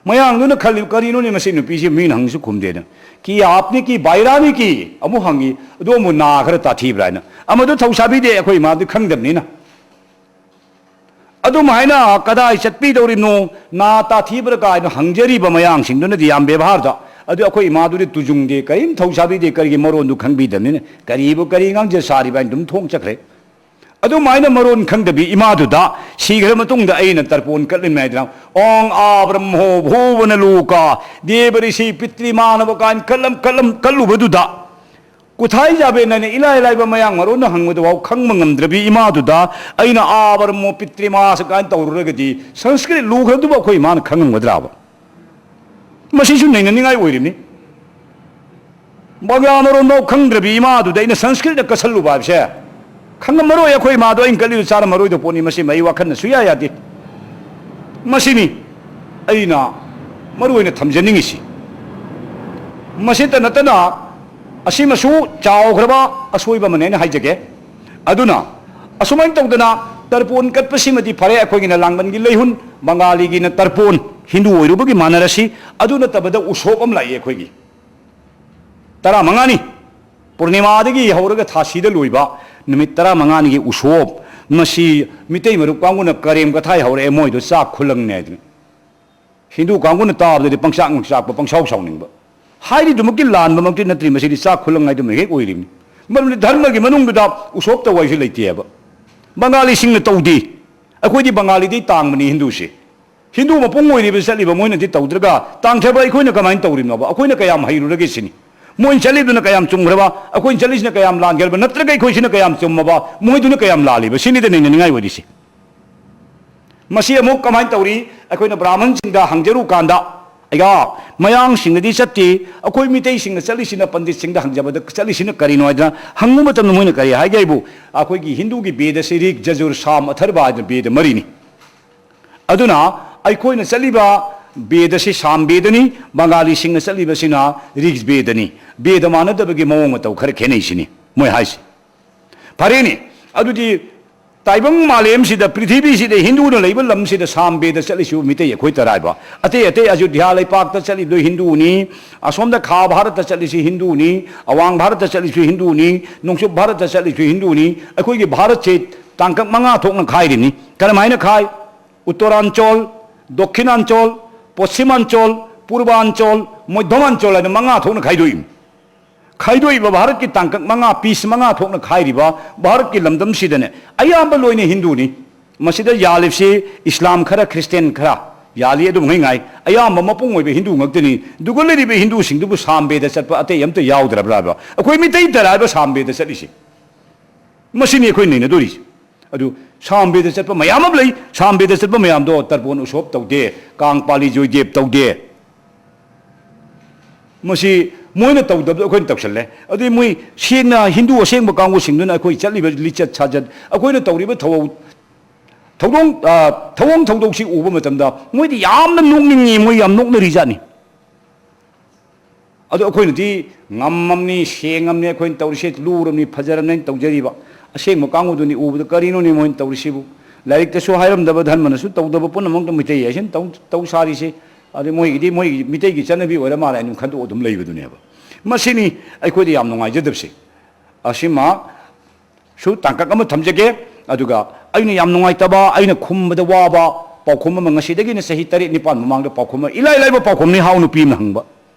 ꯃꯌꯥꯡꯗꯨꯅ ꯈꯜꯂꯤ, "ꯀꯔꯤꯅꯣꯅꯦ ꯃꯁꯤ ꯅꯨꯄꯤꯁꯤ ꯃꯤꯅ ꯍꯪꯁꯨ ꯈꯨꯝꯗꯦꯅ꯫ "ꯀꯤ ꯑꯥꯞꯅꯤ ꯀꯤ ꯕꯥꯏꯔꯥꯅꯤ ꯀꯤ?" ꯑꯃꯨꯛ ꯍꯪꯉꯤ꯫ ꯑꯗꯨ ꯑꯃꯨꯛ ꯅꯥ ꯈꯔ ꯇꯥꯊꯤꯕ꯭ꯔꯥ ꯍꯥꯏꯅ꯫ ꯑꯃꯗꯨ ꯊꯧꯁꯥꯕꯤꯗꯦ, ꯑꯩꯈꯣꯏ ꯏꯃꯥꯗꯨ ꯈꯪꯗꯕꯅꯤꯅ꯫ ꯑꯗꯨꯝ ꯍꯥꯏꯅ ꯀꯗꯥꯏ ꯆꯠꯄꯤꯗꯧꯔꯤꯕꯅꯣ, ꯅꯥ ꯇꯥꯊꯤꯕ꯭ꯔꯥ ꯀꯥꯏꯅ ꯍꯪꯖꯔꯤꯕ ꯃꯌꯥꯡꯁꯤꯡꯗꯨꯅꯗꯤ ꯌꯥꯝ ꯕꯦꯕꯥꯔꯗ꯫ ꯑꯗꯨ ꯑꯩꯈꯣꯏ ꯏꯃꯥꯗꯨꯗꯤ ꯇꯨꯖꯨꯡꯗꯦ, ꯀꯔꯤꯝ ꯊꯧꯁꯥꯕꯤꯗꯦ, ꯀꯔꯤꯒꯤ ꯃꯔꯣꯟꯗꯨ ꯈꯪꯕꯤꯗꯕꯅꯤꯅ꯫ "ꯀꯔꯤꯕꯨ ꯀꯔꯤ ꯉꯥꯡꯖ ꯁꯥꯔꯤꯕ?" ꯍꯥꯏꯅ ꯑꯗꯨꯝ ꯊꯣꯡ ꯆꯠꯈ꯭ꯔꯦ꯫ ꯑꯗꯨꯃꯥꯏꯅ ꯃꯔꯣꯟ ꯈꯪꯗꯕꯤ ꯏꯃꯥꯗꯨꯗ ꯁꯤꯈ꯭ꯔ ꯃꯇꯨꯡꯗ ꯑꯩꯅ ꯇꯔꯄꯣꯟ ꯀꯠꯂꯤꯉꯩꯗꯅ "ꯑꯣꯡ ꯑꯥ ꯕ꯭ꯔꯍ꯭ꯃꯣ ꯚꯨꯕꯅ ꯂꯣꯀꯥ ꯗꯦꯕ ꯔꯤꯁꯤ ꯄꯤꯇ꯭ꯔꯤꯃꯥꯅꯕ" ꯀꯥꯏꯅ ꯀꯠꯂꯝ ꯀꯠꯂꯝ ꯀꯠꯂꯨꯕꯗꯨꯗ, ꯀꯨꯊꯥꯏ ꯖꯥꯕꯦꯟ ꯍꯥꯏꯅ ꯏꯂꯥꯏ ꯂꯥꯏꯕ ꯃꯌꯥꯡ ꯃꯔꯣꯟꯅ ꯍꯪꯕꯗꯐꯥꯎ ꯈꯪꯕ ꯉꯝꯗ꯭ꯔꯕꯤ ꯏꯃꯥꯗꯨꯗ ꯑꯩꯅ "ꯑꯥ ꯕ꯭ꯔꯍ꯭ꯃꯣ ꯄꯤꯇ꯭ꯔꯤꯃꯥꯁ" ꯀꯥꯏꯅ ꯇꯧꯔꯨꯔꯒꯗꯤ ꯁꯪꯁꯀ꯭ꯔꯤꯠ ꯂꯨꯈ꯭ꯔꯗꯨꯕꯨ ꯑꯩꯈꯣꯏ ꯏꯃꯥꯅ ꯈꯪꯉꯝꯒꯗ꯭ꯔꯥꯕ? ꯃꯁꯤꯁꯨ ꯅꯩꯅꯅꯤꯡꯉꯥꯏ ꯑꯣꯏꯔꯤꯕꯅꯤ꯫ ꯕꯪꯒ꯭ꯂꯥ ꯃꯔꯣꯟꯐꯥꯎ ꯈꯪꯗ꯭ꯔꯕꯤ ꯏꯃꯥꯗꯨꯗ ꯑꯩꯅ ꯁꯪꯁꯀ꯭ꯔꯤꯠꯅ ꯀꯠꯁꯜꯂꯨꯕ ꯍꯥꯏꯕꯁꯦ, ꯈꯪꯉꯝꯃꯔꯣꯏ꯫ ꯑꯩꯈꯣꯏ ꯏꯃꯥꯗꯣ ꯑꯩꯅ ꯀꯠꯂꯤꯗꯨ ꯆꯥꯔꯝꯃꯔꯣꯏꯗ ꯄꯣꯠꯅꯤ꯫ ꯃꯁꯤ ꯑꯩ ꯋꯥꯈꯜꯅ ꯁꯨꯌꯥ ꯌꯥꯗꯦ꯫ ꯃꯁꯤꯅꯤ ꯑꯩꯅ ꯃꯔꯨ ꯑꯣꯏꯅ ꯊꯝꯖꯅꯤꯡꯉꯤꯁꯤ꯫ ꯃꯁꯤꯇ ꯅꯠꯇꯅ ꯑꯁꯤꯃꯁꯨ ꯆꯥꯎꯈ꯭ꯔꯕ ꯑꯁꯣꯏꯕ ꯑꯃꯅꯦ ꯑꯩꯅ ꯍꯥꯏꯖꯒꯦ꯫ ꯑꯗꯨꯅ ꯑꯁꯨꯃꯥꯏꯅ ꯇꯧꯗꯅ ꯇꯔꯄꯣꯟ ꯀꯠꯄꯁꯤꯃꯗꯤ ꯐꯔꯦ, ꯑꯩꯈꯣꯏꯒꯤꯅ ꯂꯥꯡꯕꯟꯒꯤ ꯂꯩꯍꯨꯟ, ꯕꯪꯒꯥꯂꯤꯒꯤꯅ ꯇꯔꯄꯣꯟ, ꯍꯤꯟꯗꯨ ꯑꯣꯏꯔꯨꯕꯒꯤ ꯃꯥꯟꯅꯔꯁꯤ꯫ ꯑꯗꯨ ꯅꯠꯇꯕꯗ ꯎꯁꯣꯞ ꯑꯃ ꯂꯥꯛꯏ ꯑꯩꯈꯣꯏꯒꯤ꯫ ꯇꯔꯥꯃꯉꯥꯅꯤ, ꯄꯨꯔꯅꯤꯃꯥꯗꯒꯤ ꯍꯧꯔꯒ ꯊꯥꯁꯤꯗ ꯂꯣꯏꯕ ꯅꯨꯃꯤꯠ ꯇꯔꯥꯃꯉꯥꯅꯤꯒꯤ ꯎꯁꯣꯞ꯫ ꯃꯁꯤ ꯃꯤꯇꯩ ꯃꯔꯨꯞ ꯀꯥꯡꯕꯨꯅ ꯀꯔꯦꯝ ꯀꯊꯥꯏ ꯍꯧꯔꯛꯑꯦ, ꯃꯣꯏꯗꯣ ꯆꯥꯛ ꯈꯨꯂꯪꯅꯦ ꯍꯥꯏꯗꯅ꯫ ꯍꯤꯟꯗꯨ ꯀꯥꯡꯕꯨꯅ ꯇꯥꯕꯗꯗꯤ ꯄꯪꯆꯥꯛ ꯅꯨꯡꯆꯥꯛꯄ, ꯄꯪꯁꯥꯎ ꯁꯥꯎꯅꯤꯡꯕ꯫ ꯍꯥꯏꯔꯤꯗꯨꯃꯛꯀꯤ ꯂꯥꯟꯕꯃꯛꯇꯤ ꯅꯠꯇ꯭ꯔꯤ, ꯃꯁꯤꯗꯤ ꯆꯥꯛ ꯈꯨꯂꯪ ꯍꯥꯏꯗꯨꯃ ꯍꯦꯛ ꯑꯣꯏꯔꯤꯕꯅꯤ꯫ ꯃꯔꯝꯗꯤ ꯙꯔꯃꯒꯤ ꯃꯅꯨꯡꯗꯨꯗ ꯎꯁꯣꯞ ꯇꯧ ꯍꯥꯏꯁꯨ ꯂꯩꯇꯦꯕ꯫ ꯕꯪꯒꯥꯂꯤꯁꯤꯡꯅ ꯇꯧꯗꯦ꯫ ꯑꯩꯈꯣꯏꯗꯤ ꯕꯪꯒꯥꯂꯤꯗꯩ ꯇꯥꯡꯕꯅꯤ ꯍꯤꯟꯗꯨꯁꯦ꯫ ꯍꯤꯟꯗꯨ ꯃꯄꯨꯡ ꯑꯣꯏꯔꯤꯕ ꯆꯠꯂꯤꯕ ꯃꯣꯏꯅꯗꯤ ꯇꯧꯗ꯭ꯔꯒ ꯇꯥꯡꯊꯕ ꯑꯩꯈꯣꯏꯅ ꯀꯃꯥꯏꯅ ꯇꯧꯔꯤꯕꯅꯣꯕ? ꯑꯩꯈꯣꯏꯅ ꯀꯌꯥꯝ ꯍꯩꯔꯨꯔꯒꯦ ꯁꯤꯅꯤ꯫ ꯃꯣꯏꯅ ꯆꯠꯂꯤꯗꯨꯅ ꯀꯌꯥꯝ ꯆꯨꯝꯈ꯭ꯔꯕ, ꯑꯩꯈꯣꯏꯅ ꯆꯠꯂꯤꯁꯤꯅ ꯀꯌꯥꯝ ꯂꯥꯟꯈ꯭ꯔꯕ, ꯅꯠꯇ꯭ꯔꯒ ꯑꯩꯈꯣꯏꯁꯤꯅ ꯀꯌꯥꯝ ꯆꯨꯝꯃꯕ, ꯃꯣꯏꯗꯨꯅ ꯀꯌꯥꯝ ꯂꯥꯜꯂꯤꯕ, ꯁꯤꯅꯤꯗ ꯅꯩꯅꯅꯤꯡꯉꯥꯏ ꯑꯣꯏꯔꯤꯁꯦ꯫ ꯃꯁꯤ ꯑꯃꯨꯛ ꯀꯃꯥꯏꯅ ꯇꯧꯔꯤ? ꯑꯩꯈꯣꯏꯅ ꯕ꯭ꯔꯥꯍꯃꯟꯁꯤꯡꯗ ꯍꯪꯖꯔꯨꯀꯥꯟꯗ, ꯑꯌꯥ, ꯃꯌꯥꯡꯁꯤꯡꯅꯗꯤ ꯆꯠꯇꯦ, ꯑꯩꯈꯣꯏ ꯃꯤꯇꯩꯁꯤꯡꯅ ꯆꯠꯂꯤꯁꯤꯅ, ꯄꯟꯗꯤꯠꯁꯤꯡꯗ ꯍꯪꯖꯕꯗ ꯆꯠꯂꯤꯁꯤꯅ ꯀꯔꯤꯅꯣ ꯍꯥꯏꯗꯅ ꯍꯪꯕ ꯃꯇꯝꯗ ꯃꯣꯏꯅ ꯀꯔꯤ ꯍꯥꯏꯒꯦ ꯍꯥꯏꯕꯨ, ꯑꯩꯈꯣꯏꯒꯤ ꯍꯤꯟꯗꯨꯒꯤ ꯕꯦꯗꯁꯤ ꯔꯤꯛ, ꯖꯖꯨꯔ, ꯁꯥꯝ, ꯑꯊꯔꯕ ꯍꯥꯏꯗꯅ ꯕꯦꯗ ꯃꯔꯤꯅꯤ꯫ ꯑꯗꯨꯅ ꯑꯩꯈꯣꯏꯅ ꯆꯠꯂꯤꯕ ꯕꯦꯗꯁꯤ ꯁꯥꯝ ꯕꯦꯗꯅꯤ, ꯕꯪꯒꯥꯂꯤꯁꯤꯡꯅ ꯆꯠꯂꯤꯕꯁꯤꯅ ꯔꯤꯛ ꯕꯦꯗꯅꯤ꯫ ꯕꯦꯗ ꯃꯥꯟꯅꯗꯕꯒꯤ ꯃꯑꯣꯡ ꯃꯇꯧ ꯈꯔ ꯈꯦꯠꯅꯩꯁꯤꯅꯤ ꯃꯣꯏ ꯍꯥꯏꯁꯤ꯫ ꯐꯔꯦꯅꯦ, ꯑꯗꯨꯗꯤ ꯇꯥꯏꯕꯪ ꯃꯥꯂꯦꯝꯁꯤꯗ, ꯄ꯭ꯔꯤꯊꯤꯕꯤꯁꯤꯗ ꯍꯤꯟꯗꯨꯅ ꯂꯩꯕ ꯂꯝꯁꯤꯗ ꯁꯥꯝ ꯕꯦꯗ ꯆꯠꯂꯤꯁꯤꯕꯨ ꯃꯤꯇꯩ ꯑꯩꯈꯣꯏ ꯇꯔꯥꯏꯕ? ꯑꯇꯩ ꯑꯇꯩ ꯑꯌꯨꯙ꯭ꯌꯥ ꯂꯩꯄꯥꯛꯇ ꯆꯠꯂꯤꯗꯣ ꯍꯤꯟꯗꯨꯅꯤ, ꯑꯁꯣꯝꯗ ꯈꯥ ꯚꯥꯔꯠꯇ ꯆꯠꯂꯤꯁꯤ ꯍꯤꯟꯗꯨꯅꯤ, ꯑꯋꯥꯡ ꯚꯥꯔꯠꯇ ꯆꯠꯂꯤꯁꯤ ꯍꯤꯟꯗꯨꯅꯤ, ꯅꯣꯡꯆꯨꯞ ꯚꯥꯔꯠꯇ ꯆꯠꯂꯤꯁꯤ ꯍꯤꯟꯗꯨꯅꯤ꯫ ꯑꯩꯈꯣꯏꯒꯤ ꯚꯥꯔꯠꯁꯦ ꯇꯥꯡꯀꯛ ꯃꯉꯥ ꯊꯣꯛꯅ ꯈꯥꯏꯔꯤꯅꯤ꯫ ꯀꯔꯝꯍꯥꯏꯅ ꯈꯥꯏ? ꯎꯠꯇꯔꯥꯟꯆꯣꯜ, ꯗꯣꯈꯤꯅꯥꯟꯆꯣꯜ, ꯄꯣꯁꯤꯃꯥꯟꯆꯣꯜ, ꯄꯨꯔꯕꯥꯟꯆꯣꯜ, ꯃꯣꯏꯙꯃꯥꯟꯆꯣꯜ ꯍꯥꯏꯅ ꯃꯉꯥ ꯊꯣꯛꯅ ꯈꯥꯏꯗꯣꯛꯏ꯫ ꯈꯥꯏꯗꯣꯛꯏꯕ ꯚꯥꯔꯠꯀꯤ ꯇꯥꯡꯀꯛ ꯃꯉꯥ, ꯄꯤꯁ ꯃꯉꯥ ꯊꯣꯛꯅ ꯈꯥꯏꯔꯤꯕ ꯚꯥꯔꯠꯀꯤ ꯂꯝꯗꯝꯁꯤꯗꯅꯦ, ꯑꯌꯥꯝꯕ ꯂꯣꯏꯅ ꯍꯤꯟꯗꯨꯅꯤ꯫ ꯃꯁꯤꯗ ꯌꯥꯜꯂꯤꯕꯁꯤ ꯏꯁꯂꯥꯝ ꯈꯔ, ꯈ꯭ꯔꯤꯁꯇꯤꯌꯥꯟ ꯈꯔ ꯌꯥꯜꯂꯤ, ꯑꯗꯨꯝ ꯉꯩ ꯉꯥꯏ꯫ ꯑꯌꯥꯝꯕ ꯃꯄꯨꯡ ꯑꯣꯏꯕ ꯍꯤꯟꯗꯨ ꯉꯥꯛꯇꯅꯤ꯫ ꯑꯗꯨꯒ ꯂꯩꯔꯤꯕ ꯍꯤꯟꯗꯨꯁꯤꯡꯗꯨꯕꯨ ꯁꯥꯝ ꯕꯦꯗ ꯆꯠꯄ ꯑꯇꯩ ꯑꯝꯇ ꯌꯥꯎꯗ꯭ꯔꯕ꯭ꯔꯥꯕ? ꯑꯩꯈꯣꯏ ꯃꯤꯇꯩ ꯇꯔꯥꯏꯕ ꯁꯥꯝ ꯕꯦꯗ ꯆꯠꯂꯤꯁꯤ꯫ ꯃꯁꯤꯅꯤ ꯑꯩꯈꯣꯏ ꯅꯩꯅꯗꯣꯔꯤꯁꯤ꯫ ꯑꯗꯨ ꯁꯥꯝ ꯕꯦꯗ ꯆꯠꯄ ꯃꯌꯥꯝ ꯑꯃ ꯂꯩ꯫ ꯁꯥꯝ ꯕꯦꯗ ꯆꯠꯄ ꯃꯌꯥꯝꯗꯣ ꯇꯔꯄꯣꯟ ꯎꯁꯣꯞ ꯇꯧꯗꯦ, ꯀꯥꯡ ꯄꯥꯂꯤ ꯖꯣꯏꯗꯦꯕ ꯇꯧꯗꯦ꯫ ꯃꯁꯤ ꯃꯣꯏꯅ ꯇꯧꯗꯕꯗꯣ ꯑꯩꯈꯣꯏꯅ ꯇꯧꯁꯜꯂꯦ꯫ ꯑꯗꯨꯗꯤ ꯃꯣꯏ ꯁꯦꯡꯅ ꯍꯤꯟꯗꯨ ꯑꯁꯦꯡꯕ ꯀꯥꯡꯕꯨꯁꯤꯡꯗꯨꯅ ꯑꯩꯈꯣꯏ ꯆꯠꯂꯤꯕ ꯂꯤꯆꯠ ꯁꯥꯖꯠ, ꯑꯩꯈꯣꯏꯅ ꯇꯧꯔꯤꯕ ꯊꯧꯑꯣꯡ, ꯊꯧꯗꯣꯡ, ꯑ, ꯊꯧꯑꯣꯡ ꯊꯧꯗꯣꯛꯁꯤ ꯎꯕ ꯃꯇꯝꯗ ꯃꯣꯏꯗꯤ ꯌꯥꯝꯅ ꯅꯣꯛꯅꯤꯡꯉꯤ, ꯃꯣꯏ ꯌꯥꯝ ꯅꯣꯛꯅꯔꯤꯖꯥꯠꯅꯤ꯫ ꯑꯗꯣ ꯑꯩꯈꯣꯏꯅꯗꯤ ꯉꯝꯃꯝꯅꯤ, ꯁꯦꯡꯉꯝꯅꯤ, ꯑꯩꯈꯣꯏꯅ ꯇꯧꯔꯤꯁꯦ ꯂꯨꯔꯝꯅꯤ, ꯐꯖꯔꯝꯅꯤ ꯍꯥꯏꯅ ꯇꯧꯖꯔꯤꯕ꯫ ꯑꯁꯦꯡꯕ ꯀꯥꯡꯕꯨꯗꯨꯅꯤ ꯎꯕꯗ, "ꯀꯔꯤꯅꯣꯅꯦ ꯃꯣꯏꯅ ꯇꯧꯔꯤꯁꯤꯕꯨ? ꯂꯥꯏꯔꯤꯛꯇꯁꯨ ꯍꯥꯏꯔꯝꯗꯕ, ꯙꯔꯃꯅꯁꯨ ꯇꯧꯗꯕ ꯄꯨꯝꯅꯃꯛꯇ ꯃꯩꯇꯩ ꯍꯥꯏꯁꯤꯅ ꯇꯧ, ꯇꯧ ꯁꯥꯔꯤꯁꯦ꯫ ꯑꯗꯩ ꯃꯣꯏꯒꯤꯗꯤ ꯃꯣꯏꯒꯤ ꯃꯤꯇꯩꯒꯤ ꯆꯠꯅꯕꯤ ꯑꯣꯏꯔ ꯃꯥꯜꯂꯦ" ꯍꯥꯏꯅ ꯈꯟꯗꯣꯛꯑ ꯑꯗꯨꯝ ꯂꯩꯕꯗꯨꯅꯦꯕ꯫ ꯃꯁꯤꯅꯤ ꯑꯩꯈꯣꯏꯗ ꯌꯥꯝ ꯅꯨꯡꯉꯥꯏꯖꯗꯕꯁꯦ꯫ ꯑꯁꯤꯃ ꯁꯨ ꯇꯥꯡꯀꯛ ꯑꯃ ꯊꯝꯖꯒꯦ꯫ ꯑꯗꯨꯒ ꯑꯩꯅ ꯌꯥꯝ ꯅꯨꯡꯉꯥꯏꯇꯕ, ꯑꯩꯅ ꯈꯨꯝꯕꯗ ꯋꯥꯕ ꯄꯥꯎꯈꯨꯝ ꯑꯃ, ꯉꯁꯤꯗꯒꯤꯅ ꯆꯍꯤ ꯇꯔꯦꯠ ꯅꯤꯄꯥꯟ ꯃꯃꯥꯡꯗ ꯄꯥꯎꯈꯨꯝ ꯑꯃ, ꯏꯂꯥꯏ ꯂꯥꯏꯕ ꯄꯥꯎꯈꯨꯝꯅꯤ, ꯍꯥꯎ ꯅꯨꯄꯤ ꯑꯃꯅ ꯍꯪꯕ꯫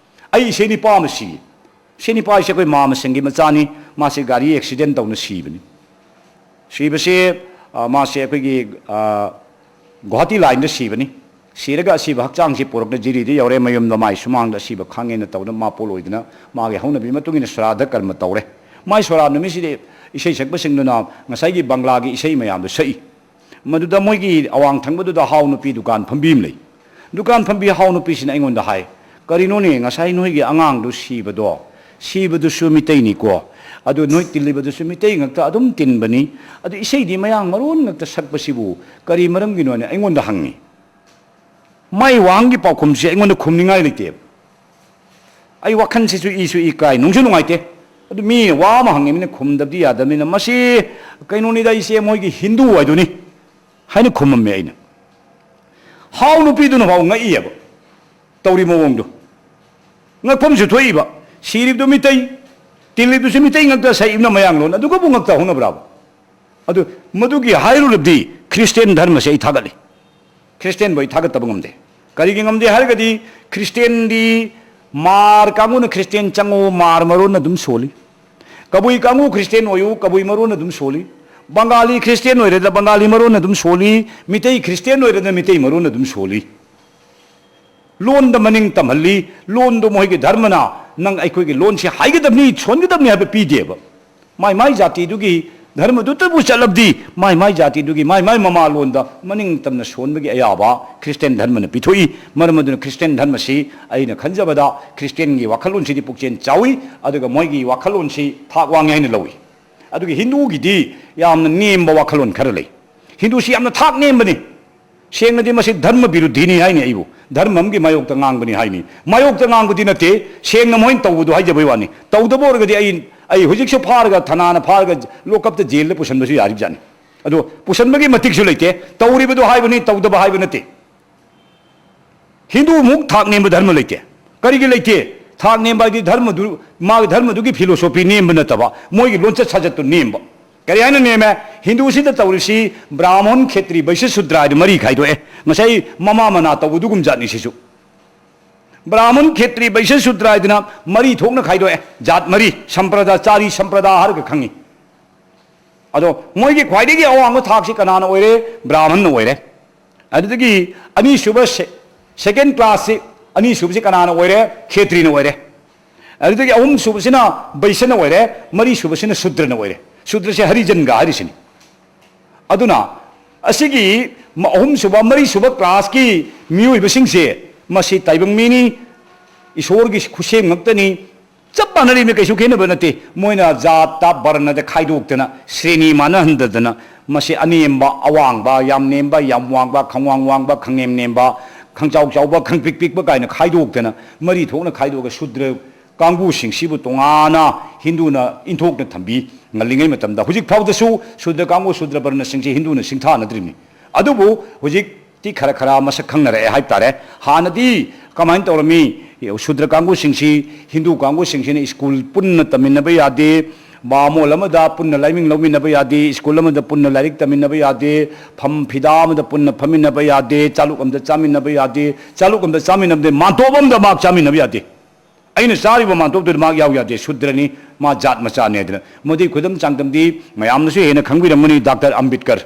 "ꯑꯩ ꯏꯆꯦ ꯅꯤꯄꯥ ꯑꯃ ꯁꯤ, ꯏꯆꯦ ꯅꯤꯄꯥ ꯍꯥꯏꯁꯦ ꯑꯩꯈꯣꯏ ꯃꯥꯃ ꯁꯤꯡꯒꯤ ꯃꯆꯥꯅꯤ, ꯃꯥꯁꯦ ꯒꯥꯔꯤ ꯑꯦꯛꯁꯤꯗꯦꯟ ꯇꯧꯅ ꯁꯤꯕꯅꯤ꯫ ꯁꯤꯕꯁꯦ, ꯑ, ꯃꯥꯁꯦ ꯑꯩꯈꯣꯏꯒꯤ, ꯑ, ꯒꯨꯋꯥꯍꯥꯇꯤ ꯂꯥꯏꯟꯗ ꯁꯤꯕꯅꯤ꯫ ꯁꯤꯔꯒ ꯑꯁꯤꯕ ꯍꯛꯆꯥꯡꯁꯤ ꯄꯨꯔꯛꯅ ꯖꯤꯔꯤꯗ ꯌꯧꯔꯦ, ꯃꯌꯨꯝꯗ ꯃꯥꯏ ꯁꯨꯃꯥꯡꯗ ꯑꯁꯤꯕ ꯈꯥꯡꯉꯦꯅ ꯇꯧꯗꯅ ꯃꯥ ꯄꯣꯠ ꯑꯣꯏꯗꯅ ꯃꯥꯒꯤ ꯍꯧꯅꯕꯤ ꯃꯇꯨꯡ ꯏꯟꯅ ꯁ꯭ꯔꯥꯗ ꯀꯔꯃ ꯇꯧꯔꯦ꯫ ꯃꯥꯏ ꯁꯣꯔꯥ ꯅꯨꯃꯤꯠꯁꯤꯗꯤ ꯏꯁꯩ ꯁꯛꯄꯁꯤꯡꯗꯨꯅ ꯉꯁꯥꯏꯒꯤ ꯕꯪꯒ꯭ꯂꯥꯒꯤ ꯏꯁꯩ ꯃꯌꯥꯝꯗꯣ ꯁꯛꯏ꯫ ꯃꯗꯨꯗ ꯃꯣꯏꯒꯤ ꯑꯋꯥꯡ ꯊꯪꯕꯗꯨꯗ ꯍꯥꯎ ꯅꯨꯄꯤ ꯗꯨꯀꯥꯟ ꯐꯝꯕꯤ ꯑꯃ ꯂꯩ꯫ ꯗꯨꯀꯥꯟ ꯐꯝꯕꯤ ꯍꯥꯎ ꯅꯨꯄꯤꯁꯤꯅ ꯑꯩꯉꯣꯟꯗ ꯍꯥꯏ, "ꯀꯔꯤꯅꯣꯅꯦ, ꯉꯁꯥꯏ ꯅꯣꯏꯒꯤ ꯑꯉꯥꯡꯗꯨ ꯁꯤꯕꯗꯣ, ꯁꯤꯕꯗꯨꯁꯨ ꯃꯤꯇꯩꯅꯤꯀꯣ, ꯑꯗꯨ ꯅꯣꯏ ꯇꯤꯜꯂꯤꯕꯗꯨꯁꯨ ꯃꯤꯇꯩ ꯉꯛꯇ ꯑꯗꯨꯝ ꯇꯤꯟꯕꯅꯤ, ꯑꯗꯨ ꯏꯁꯩꯗꯤ ꯃꯌꯥꯡ ꯃꯔꯣꯟ ꯉꯛꯇ ꯁꯛꯄꯁꯤꯕꯨ ꯀꯔꯤ ꯃꯔꯝꯒꯤꯅꯣꯅꯦ?" ꯑꯩꯉꯣꯟꯗ ꯍꯪꯉꯤ꯫ ꯃꯥꯏ ꯋꯥꯍꯪꯒꯤ ꯄꯥꯎꯈꯨꯝꯁꯦ ꯑꯩꯉꯣꯟꯗ ꯈꯨꯝꯅꯤꯡꯉꯥꯏ ꯂꯩꯇꯦꯕ꯫ ꯑꯩ ꯋꯥꯈꯜꯁꯤꯁꯨ ꯏꯁꯨ ꯏ ꯀꯥꯏ, ꯅꯨꯡꯁꯨ ꯅꯨꯡꯉꯥꯏꯇꯦ꯫ ꯑꯗꯨ ꯃꯤ ꯋꯥ ꯑꯃ ꯍꯪꯉꯤꯕꯅꯤꯅ ꯈꯨꯝꯗꯕꯗꯤ ꯌꯥꯗꯕꯅꯤꯅ, "ꯃꯁꯤ ꯀꯩꯅꯣꯅꯤꯗ, ꯏꯆꯦ, ꯃꯣꯏꯒꯤ ꯍꯤꯟꯗꯨ ꯍꯥꯏꯗꯨꯅꯤ" ꯍꯥꯏꯅ ꯈꯨꯝꯃꯝꯃꯦ ꯑꯩꯅ꯫ ꯍꯥꯎ ꯅꯨꯄꯤꯗꯨꯅ ꯐꯥꯎ ꯉꯛꯏꯑꯕ ꯇꯧꯔꯤ ꯃꯑꯣꯡꯗꯣ꯫ ꯉꯛꯐꯝꯁꯨ ꯊꯣꯛꯏꯕ, ꯁꯤꯔꯤꯕꯗꯨ ꯃꯤꯇꯩ, ꯇꯤꯜꯂꯤꯕꯗꯨꯁꯨ ꯃꯤꯇꯩ ꯉꯛꯇ, ꯁꯛꯏꯕꯅ ꯃꯌꯥꯡꯂꯣꯟ, ꯑꯗꯨꯒꯕꯨ ꯉꯛꯇ ꯍꯧꯅꯕ꯭ꯔꯥꯕ? ꯑꯗꯨ ꯃꯗꯨꯒꯤ ꯍꯥꯏꯔꯨꯔꯕꯗꯤ ꯈ꯭ꯔꯤꯁꯇꯤꯌꯥꯟ ꯙꯔꯃꯁꯦ ꯑꯩ ꯊꯥꯒꯠꯂꯤ꯫ ꯈ꯭ꯔꯤꯁꯇꯤꯌꯥꯟꯕꯨ ꯑꯩ ꯊꯥꯒꯠꯇꯕ ꯉꯝꯗꯦ꯫ ꯀꯔꯤꯒꯤ ꯉꯝꯗꯦ ꯍꯥꯏꯔꯒꯗꯤ, ꯈ꯭ꯔꯤꯁꯇꯤꯌꯥꯟꯗꯤ ꯃꯥꯔ ꯀꯥꯡꯕꯨꯅ ꯈ꯭ꯔꯤꯁꯇꯤꯌꯥꯟ ꯆꯪꯉꯨ, ꯃꯥꯔ ꯃꯔꯣꯟ ꯑꯗꯨꯝ ꯁꯣꯜꯂꯤ꯫ ꯀꯕꯨꯏ ꯀꯥꯡꯕꯨ ꯈ꯭ꯔꯤꯁꯇꯤꯌꯥꯟ ꯑꯣꯏꯌꯨ, ꯀꯕꯨꯏ ꯃꯔꯣꯟ ꯑꯗꯨꯝ ꯁꯣꯜꯂꯤ꯫ ꯕꯪꯒꯥꯂꯤ ꯈ꯭ꯔꯤꯁꯇꯤꯌꯥꯟ ꯑꯣꯏꯔꯦꯗ, ꯕꯪꯒꯥꯂꯤ ꯃꯔꯣꯟ ꯑꯗꯨꯝ ꯁꯣꯜꯂꯤ꯫ ꯃꯤꯇꯩ ꯈ꯭ꯔꯤꯁꯇꯤꯌꯥꯟ ꯑꯣꯏꯔꯦꯗ, ꯃꯤꯇꯩ ꯃꯔꯣꯟ ꯑꯗꯨꯝ ꯁꯣꯜꯂꯤ꯫ ꯂꯣꯟꯗ ꯃꯅꯤꯡ ꯇꯝꯍꯜꯂꯤ꯫ ꯂꯣꯟꯗꯣ ꯃꯣꯏꯒꯤ ꯙꯔꯃꯅ ꯅꯪ ꯑꯩꯈꯣꯏꯒꯤ ꯂꯣꯟꯁꯤ ꯍꯥꯏꯒꯗꯕꯅꯤ, ꯁꯣꯟꯒꯗꯕꯅꯤ ꯍꯥꯏꯕ ꯄꯤꯗꯦꯕ꯫ ꯃꯥꯏ ꯃꯥꯏ ꯖꯥꯇꯤꯗꯨꯒꯤ ꯙꯔꯃꯗꯨꯇꯕꯨ ꯆꯠꯂꯕꯗꯤ, ꯃꯥꯏ ꯃꯥꯏ ꯖꯥꯇꯤꯗꯨꯒꯤ ꯃꯥꯏ ꯃꯥꯏ ꯃꯃꯥ ꯂꯣꯟꯗ ꯃꯅꯤꯡ ꯇꯝꯅ ꯁꯣꯟꯕꯒꯤ ꯑꯌꯥꯕ ꯈ꯭ꯔꯤꯁꯇꯤꯌꯥꯟ ꯙꯔꯃꯅ ꯄꯤꯊꯣꯛꯏ꯫ ꯃꯔꯝ ꯑꯗꯨꯅ ꯈ꯭ꯔꯤꯁꯇꯤꯌꯥꯟ ꯙꯔꯃꯁꯤ, ꯑꯩꯅ ꯈꯟꯖꯕꯗ, ꯈ꯭ꯔꯤꯁꯇꯤꯌꯥꯟꯒꯤ ꯋꯥꯈꯜꯂꯣꯟꯁꯤꯗꯤ ꯄꯨꯛꯆꯦꯜ ꯆꯥꯎꯏ, ꯑꯗꯨꯒ ꯃꯣꯏꯒꯤ ꯋꯥꯈꯜꯂꯣꯟꯁꯤ ꯊꯥꯛ ꯋꯥꯡꯉꯤ ꯍꯥꯏꯅ ꯂꯧꯏ꯫ ꯑꯗꯨꯒ ꯍꯤꯟꯗꯨꯒꯤꯗꯤ ꯌꯥꯝꯅ ꯅꯦꯝꯕ ꯋꯥꯈꯜꯂꯣꯟ ꯈꯔ ꯂꯩ꯫ ꯍꯤꯟꯗꯨꯁꯤ ꯌꯥꯝꯅ ꯊꯥꯛ ꯅꯦꯝꯕꯅꯤ꯫ ꯁꯦꯡꯅꯗꯤ ꯃꯁꯤ ꯙꯔꯃ ꯕꯤꯔꯨꯗꯤꯅꯤ ꯍꯥꯏꯅꯤ, ꯑꯩꯕꯨ ꯙꯔꯃ ꯑꯃꯒꯤ ꯃꯥꯌꯣꯛꯇ ꯉꯥꯡꯕꯅꯤ ꯍꯥꯏꯅꯤ꯫ ꯃꯥꯌꯣꯛꯇ ꯉꯥꯡꯕꯗꯤ ꯅꯠꯇꯦ, ꯁꯦꯡꯅ ꯃꯣꯏꯅ ꯇꯧꯕꯗꯣ ꯍꯥꯏꯖꯕꯩ ꯋꯥꯅꯤ꯫ ꯇꯧꯗꯕ ꯑꯣꯏꯔꯒꯗꯤ ꯑꯩ, ꯑꯩ ꯍꯧꯖꯤꯛꯁꯨ ꯐꯥꯔꯒ, ꯊꯅꯥꯅ ꯐꯥꯔꯒ ꯂꯣꯀꯞꯇ ꯖꯦꯜꯗ ꯄꯨꯁꯟꯕꯁꯨ ꯌꯥꯔꯤꯕꯖꯥꯠꯅꯤ꯫ ꯑꯗꯣ ꯄꯨꯁꯟꯕꯒꯤ ꯃꯇꯤꯛꯁꯨ ꯂꯩꯇꯦ꯫ ꯇꯧꯔꯤꯕꯗꯣ ꯍꯥꯏꯕꯅꯤ, ꯇꯧꯗꯕ ꯍꯥꯏꯕ ꯅꯠꯇꯦ꯫ ꯍꯤꯟꯗꯨꯃꯨꯛ ꯊꯥꯛ ꯅꯦꯝꯕ ꯙꯔꯃ ꯂꯩꯇꯦ꯫ ꯀꯔꯤꯒꯤ ꯂꯩꯇꯦ? ꯊꯥꯛ ꯅꯦꯝꯕ ꯍꯥꯏꯗꯤ ꯙꯔꯃꯗꯨ, ꯃꯥꯒꯤ ꯙꯔꯃꯗꯨꯒꯤ ꯐꯤꯂꯣꯁꯣꯐꯤ ꯅꯦꯝꯕ ꯅꯠꯇꯕ, ꯃꯣꯏꯒꯤ ꯂꯣꯟꯆꯠ ꯁꯥꯖꯠꯇꯨ ꯅꯦꯝꯕ꯫ ꯀꯔꯤ ꯍꯥꯏꯅ ꯅꯦꯝꯃꯦ? ꯍꯤꯟꯗꯨꯁꯤꯗ ꯇꯧꯔꯤꯁꯤ ꯕ꯭ꯔꯥꯍꯃꯟ, ꯈꯦꯇ꯭ꯔꯤ, ꯕꯩꯁ꯭ꯌ, ꯁꯨꯗ꯭ꯔ ꯍꯥꯏꯗꯨ ꯃꯔꯤ ꯈꯥꯏꯗꯣꯛꯑꯦ꯫ ꯉꯁꯥꯏ ꯃꯃꯥ ꯃꯅꯥ ꯇꯧꯕꯗꯨꯒꯨꯝ ꯖꯥꯠꯅꯤ ꯁꯤꯁꯨ꯫ ꯕ꯭ꯔꯥꯍꯃꯟ, ꯈꯦꯇ꯭ꯔꯤ, ꯕꯩꯁ꯭ꯌ, ꯁꯨꯗ꯭ꯔ ꯍꯥꯏꯗꯅ ꯃꯔꯤ ꯊꯣꯛꯅ ꯈꯥꯏꯗꯣꯛꯑꯦ꯫ ꯖꯥꯠ ꯃꯔꯤ, ꯁꯝꯄ꯭ꯔꯗꯥ, ꯆꯥꯔꯤ ꯁꯝꯄ꯭ꯔꯗꯥ ꯍꯥꯏꯔꯒ ꯈꯪꯉꯤ꯫ ꯑꯗꯣ ꯃꯣꯏꯒꯤ ꯈ꯭ꯋꯥꯏꯗꯒꯤ ꯑꯋꯥꯡꯕ ꯊꯥꯛꯁꯤ ꯀꯅꯥꯅ ꯑꯣꯏꯔꯦ? ꯕ꯭ꯔꯥꯍꯃꯟꯅ ꯑꯣꯏꯔꯦ꯫ ꯑꯗꯨꯗꯒꯤ ꯑꯅꯤꯁꯨꯕ ꯁꯦ-, ꯁꯦꯀꯦꯟ ꯀ꯭ꯂꯥꯁꯁꯤ, ꯑꯅꯤꯁꯨꯕꯁꯤ ꯀꯅꯥꯅ ꯑꯣꯏꯔꯦ? ꯈꯦꯇ꯭ꯔꯤꯅ ꯑꯣꯏꯔꯦ꯫ ꯑꯗꯨꯗꯒꯤ ꯑꯍꯨꯝꯁꯨꯕꯁꯤꯅ ꯕꯩꯁꯅ ꯑꯣꯏꯔꯦ, ꯃꯔꯤꯁꯨꯕꯁꯤꯅ ꯁꯨꯗ꯭ꯔꯅ ꯑꯣꯏꯔꯦ꯫ ꯁꯨꯗ꯭ꯔꯁꯦ ꯍꯔꯤꯖꯟꯒ ꯍꯥꯏꯔꯤꯁꯤꯅꯤ꯫ ꯑꯗꯨꯅ ꯑꯁꯤꯒꯤ ꯃ-, ꯑꯍꯨꯝꯁꯨꯕ, ꯃꯔꯤꯁꯨꯕ ꯀ꯭ꯂꯥꯁꯀꯤ ꯃꯤꯑꯣꯏꯕꯁꯤꯡꯁꯦ, ꯃꯁꯤ ꯇꯥꯏꯕꯪ ꯃꯤꯅꯤ, ꯏꯁꯣꯔꯒꯤ ꯈꯨꯠꯁꯦꯝ ꯉꯛꯇꯅꯤ, ꯆꯞ ꯃꯥꯟꯅꯔꯤꯕꯅꯤ, ꯀꯩꯁꯨ ꯈꯦꯠꯅꯕ ꯅꯠꯇꯦ꯫ ꯃꯣꯏꯅ ꯖꯥꯠꯇ ꯕꯔꯅꯗ ꯈꯥꯏꯗꯣꯛꯇꯅ, ꯁ꯭ꯔꯦꯅꯤ ꯃꯥꯟꯅꯍꯟꯗꯗꯅ, ꯃꯁꯤ ꯑꯅꯦꯝꯕ, ꯑꯋꯥꯡꯕ, ꯌꯥꯝ ꯅꯦꯝꯕ, ꯌꯥꯝ ꯋꯥꯡꯕ, ꯈꯪꯋꯥꯡ ꯋꯥꯡꯕ, ꯈꯪꯅꯦꯝ ꯅꯦꯝꯕ, ꯈꯪꯆꯥꯎ ꯆꯥꯎꯕ, ꯈꯪꯄꯤꯛ ꯄꯤꯛꯄ ꯀꯥꯏꯅ ꯈꯥꯏꯗꯣꯛꯇꯅ, ꯃꯔꯤ ꯊꯣꯛꯅ ꯈꯥꯏꯗꯣꯛꯑꯒ ꯁꯨꯗ꯭ꯔ ꯀꯥꯡꯕꯨꯁꯤꯡꯁꯤꯕꯨ ꯇꯣꯉꯥꯟꯅ ꯍꯤꯟꯗꯨꯅ ꯏꯟꯊꯣꯛꯅ ꯊꯝꯕꯤ꯫ ꯉꯜꯂꯤꯉꯩ ꯃꯇꯝꯗ, ꯍꯧꯖꯤꯛ ꯐꯥꯎꯗꯁꯨ ꯁꯨꯗ꯭ꯔ ꯀꯥꯡꯕꯨ, ꯁꯨꯗ꯭ꯔ ꯕꯔꯅꯁꯤꯡꯁꯤ ꯍꯤꯟꯗꯨꯅ ꯁꯤꯡꯊꯥꯅꯗ꯭ꯔꯤꯕꯅꯤ꯫ ꯑꯗꯨꯕꯨ ꯍꯧꯖꯤꯛꯇꯤ ꯈꯔ ꯈꯔ ꯃꯁꯛ ꯈꯪꯅꯔꯛꯑꯦ ꯍꯥꯏꯕ ꯇꯥꯔꯦ꯫ ꯍꯥꯟꯅꯗꯤ ꯀꯃꯥꯏꯅ ꯇꯧꯔꯝꯃꯤ? ꯁꯨꯗ꯭ꯔ ꯀꯥꯡꯕꯨꯁꯤꯡꯁꯤ, ꯍꯤꯟꯗꯨ ꯀꯥꯡꯕꯨꯁꯤꯡꯁꯤꯅ ꯁ꯭ꯀꯨꯜ ꯄꯨꯟꯅ ꯇꯝꯃꯤꯟꯅꯕ ꯌꯥꯗꯦ, ꯕꯥꯃꯣꯜ ꯑꯃꯗ ꯄꯨꯟꯅ ꯂꯥꯏꯃꯤꯡ ꯂꯧꯃꯤꯟꯅꯕ ꯌꯥꯗꯦ, ꯁ꯭ꯀꯨꯜ ꯑꯃꯗ ꯄꯨꯟꯅ ꯂꯥꯏꯔꯤꯛ ꯇꯝꯃꯤꯟꯅꯕ ꯌꯥꯗꯦ, ꯐꯝ ꯐꯤꯗꯥ ꯑꯃꯗ ꯄꯨꯟꯅ ꯐꯝꯃꯤꯟꯅꯕ ꯌꯥꯗꯦ, ꯆꯥꯂꯨꯛ ꯑꯃꯗ ꯆꯥꯃꯤꯟꯅꯕ ꯌꯥꯗꯦ, ꯆꯥꯂꯨꯛ ꯑꯃꯗ ꯆꯥꯃꯤꯟꯅꯕꯗ ꯃꯥꯟꯇꯣꯞ ꯑꯃꯗ ꯃꯍꯥꯛ ꯆꯥꯃꯤꯟꯅꯕ ꯌꯥꯗꯦ꯫ ꯑꯩꯅ ꯆꯥꯔꯤꯕ ꯃꯥꯟꯇꯣꯞꯇꯨꯗ ꯃꯍꯥꯛ ꯌꯥꯎ ꯌꯥꯗꯦ, ꯁꯨꯗ꯭ꯔꯅꯤ, ꯃꯥ ꯖꯥꯠ ꯃꯆꯥꯅꯤ ꯍꯥꯏꯗꯅ꯫ ꯃꯗꯨꯒꯤ ꯈꯨꯗꯝ ꯆꯥꯡꯗꯝꯗꯤ ꯃꯌꯥꯝꯅꯁꯨ ꯍꯦꯟꯅ ꯈꯪꯕꯤꯔꯝꯒꯅꯤ, ꯗꯥꯛꯇꯔ ꯑꯝꯕꯦꯗꯀꯔ꯫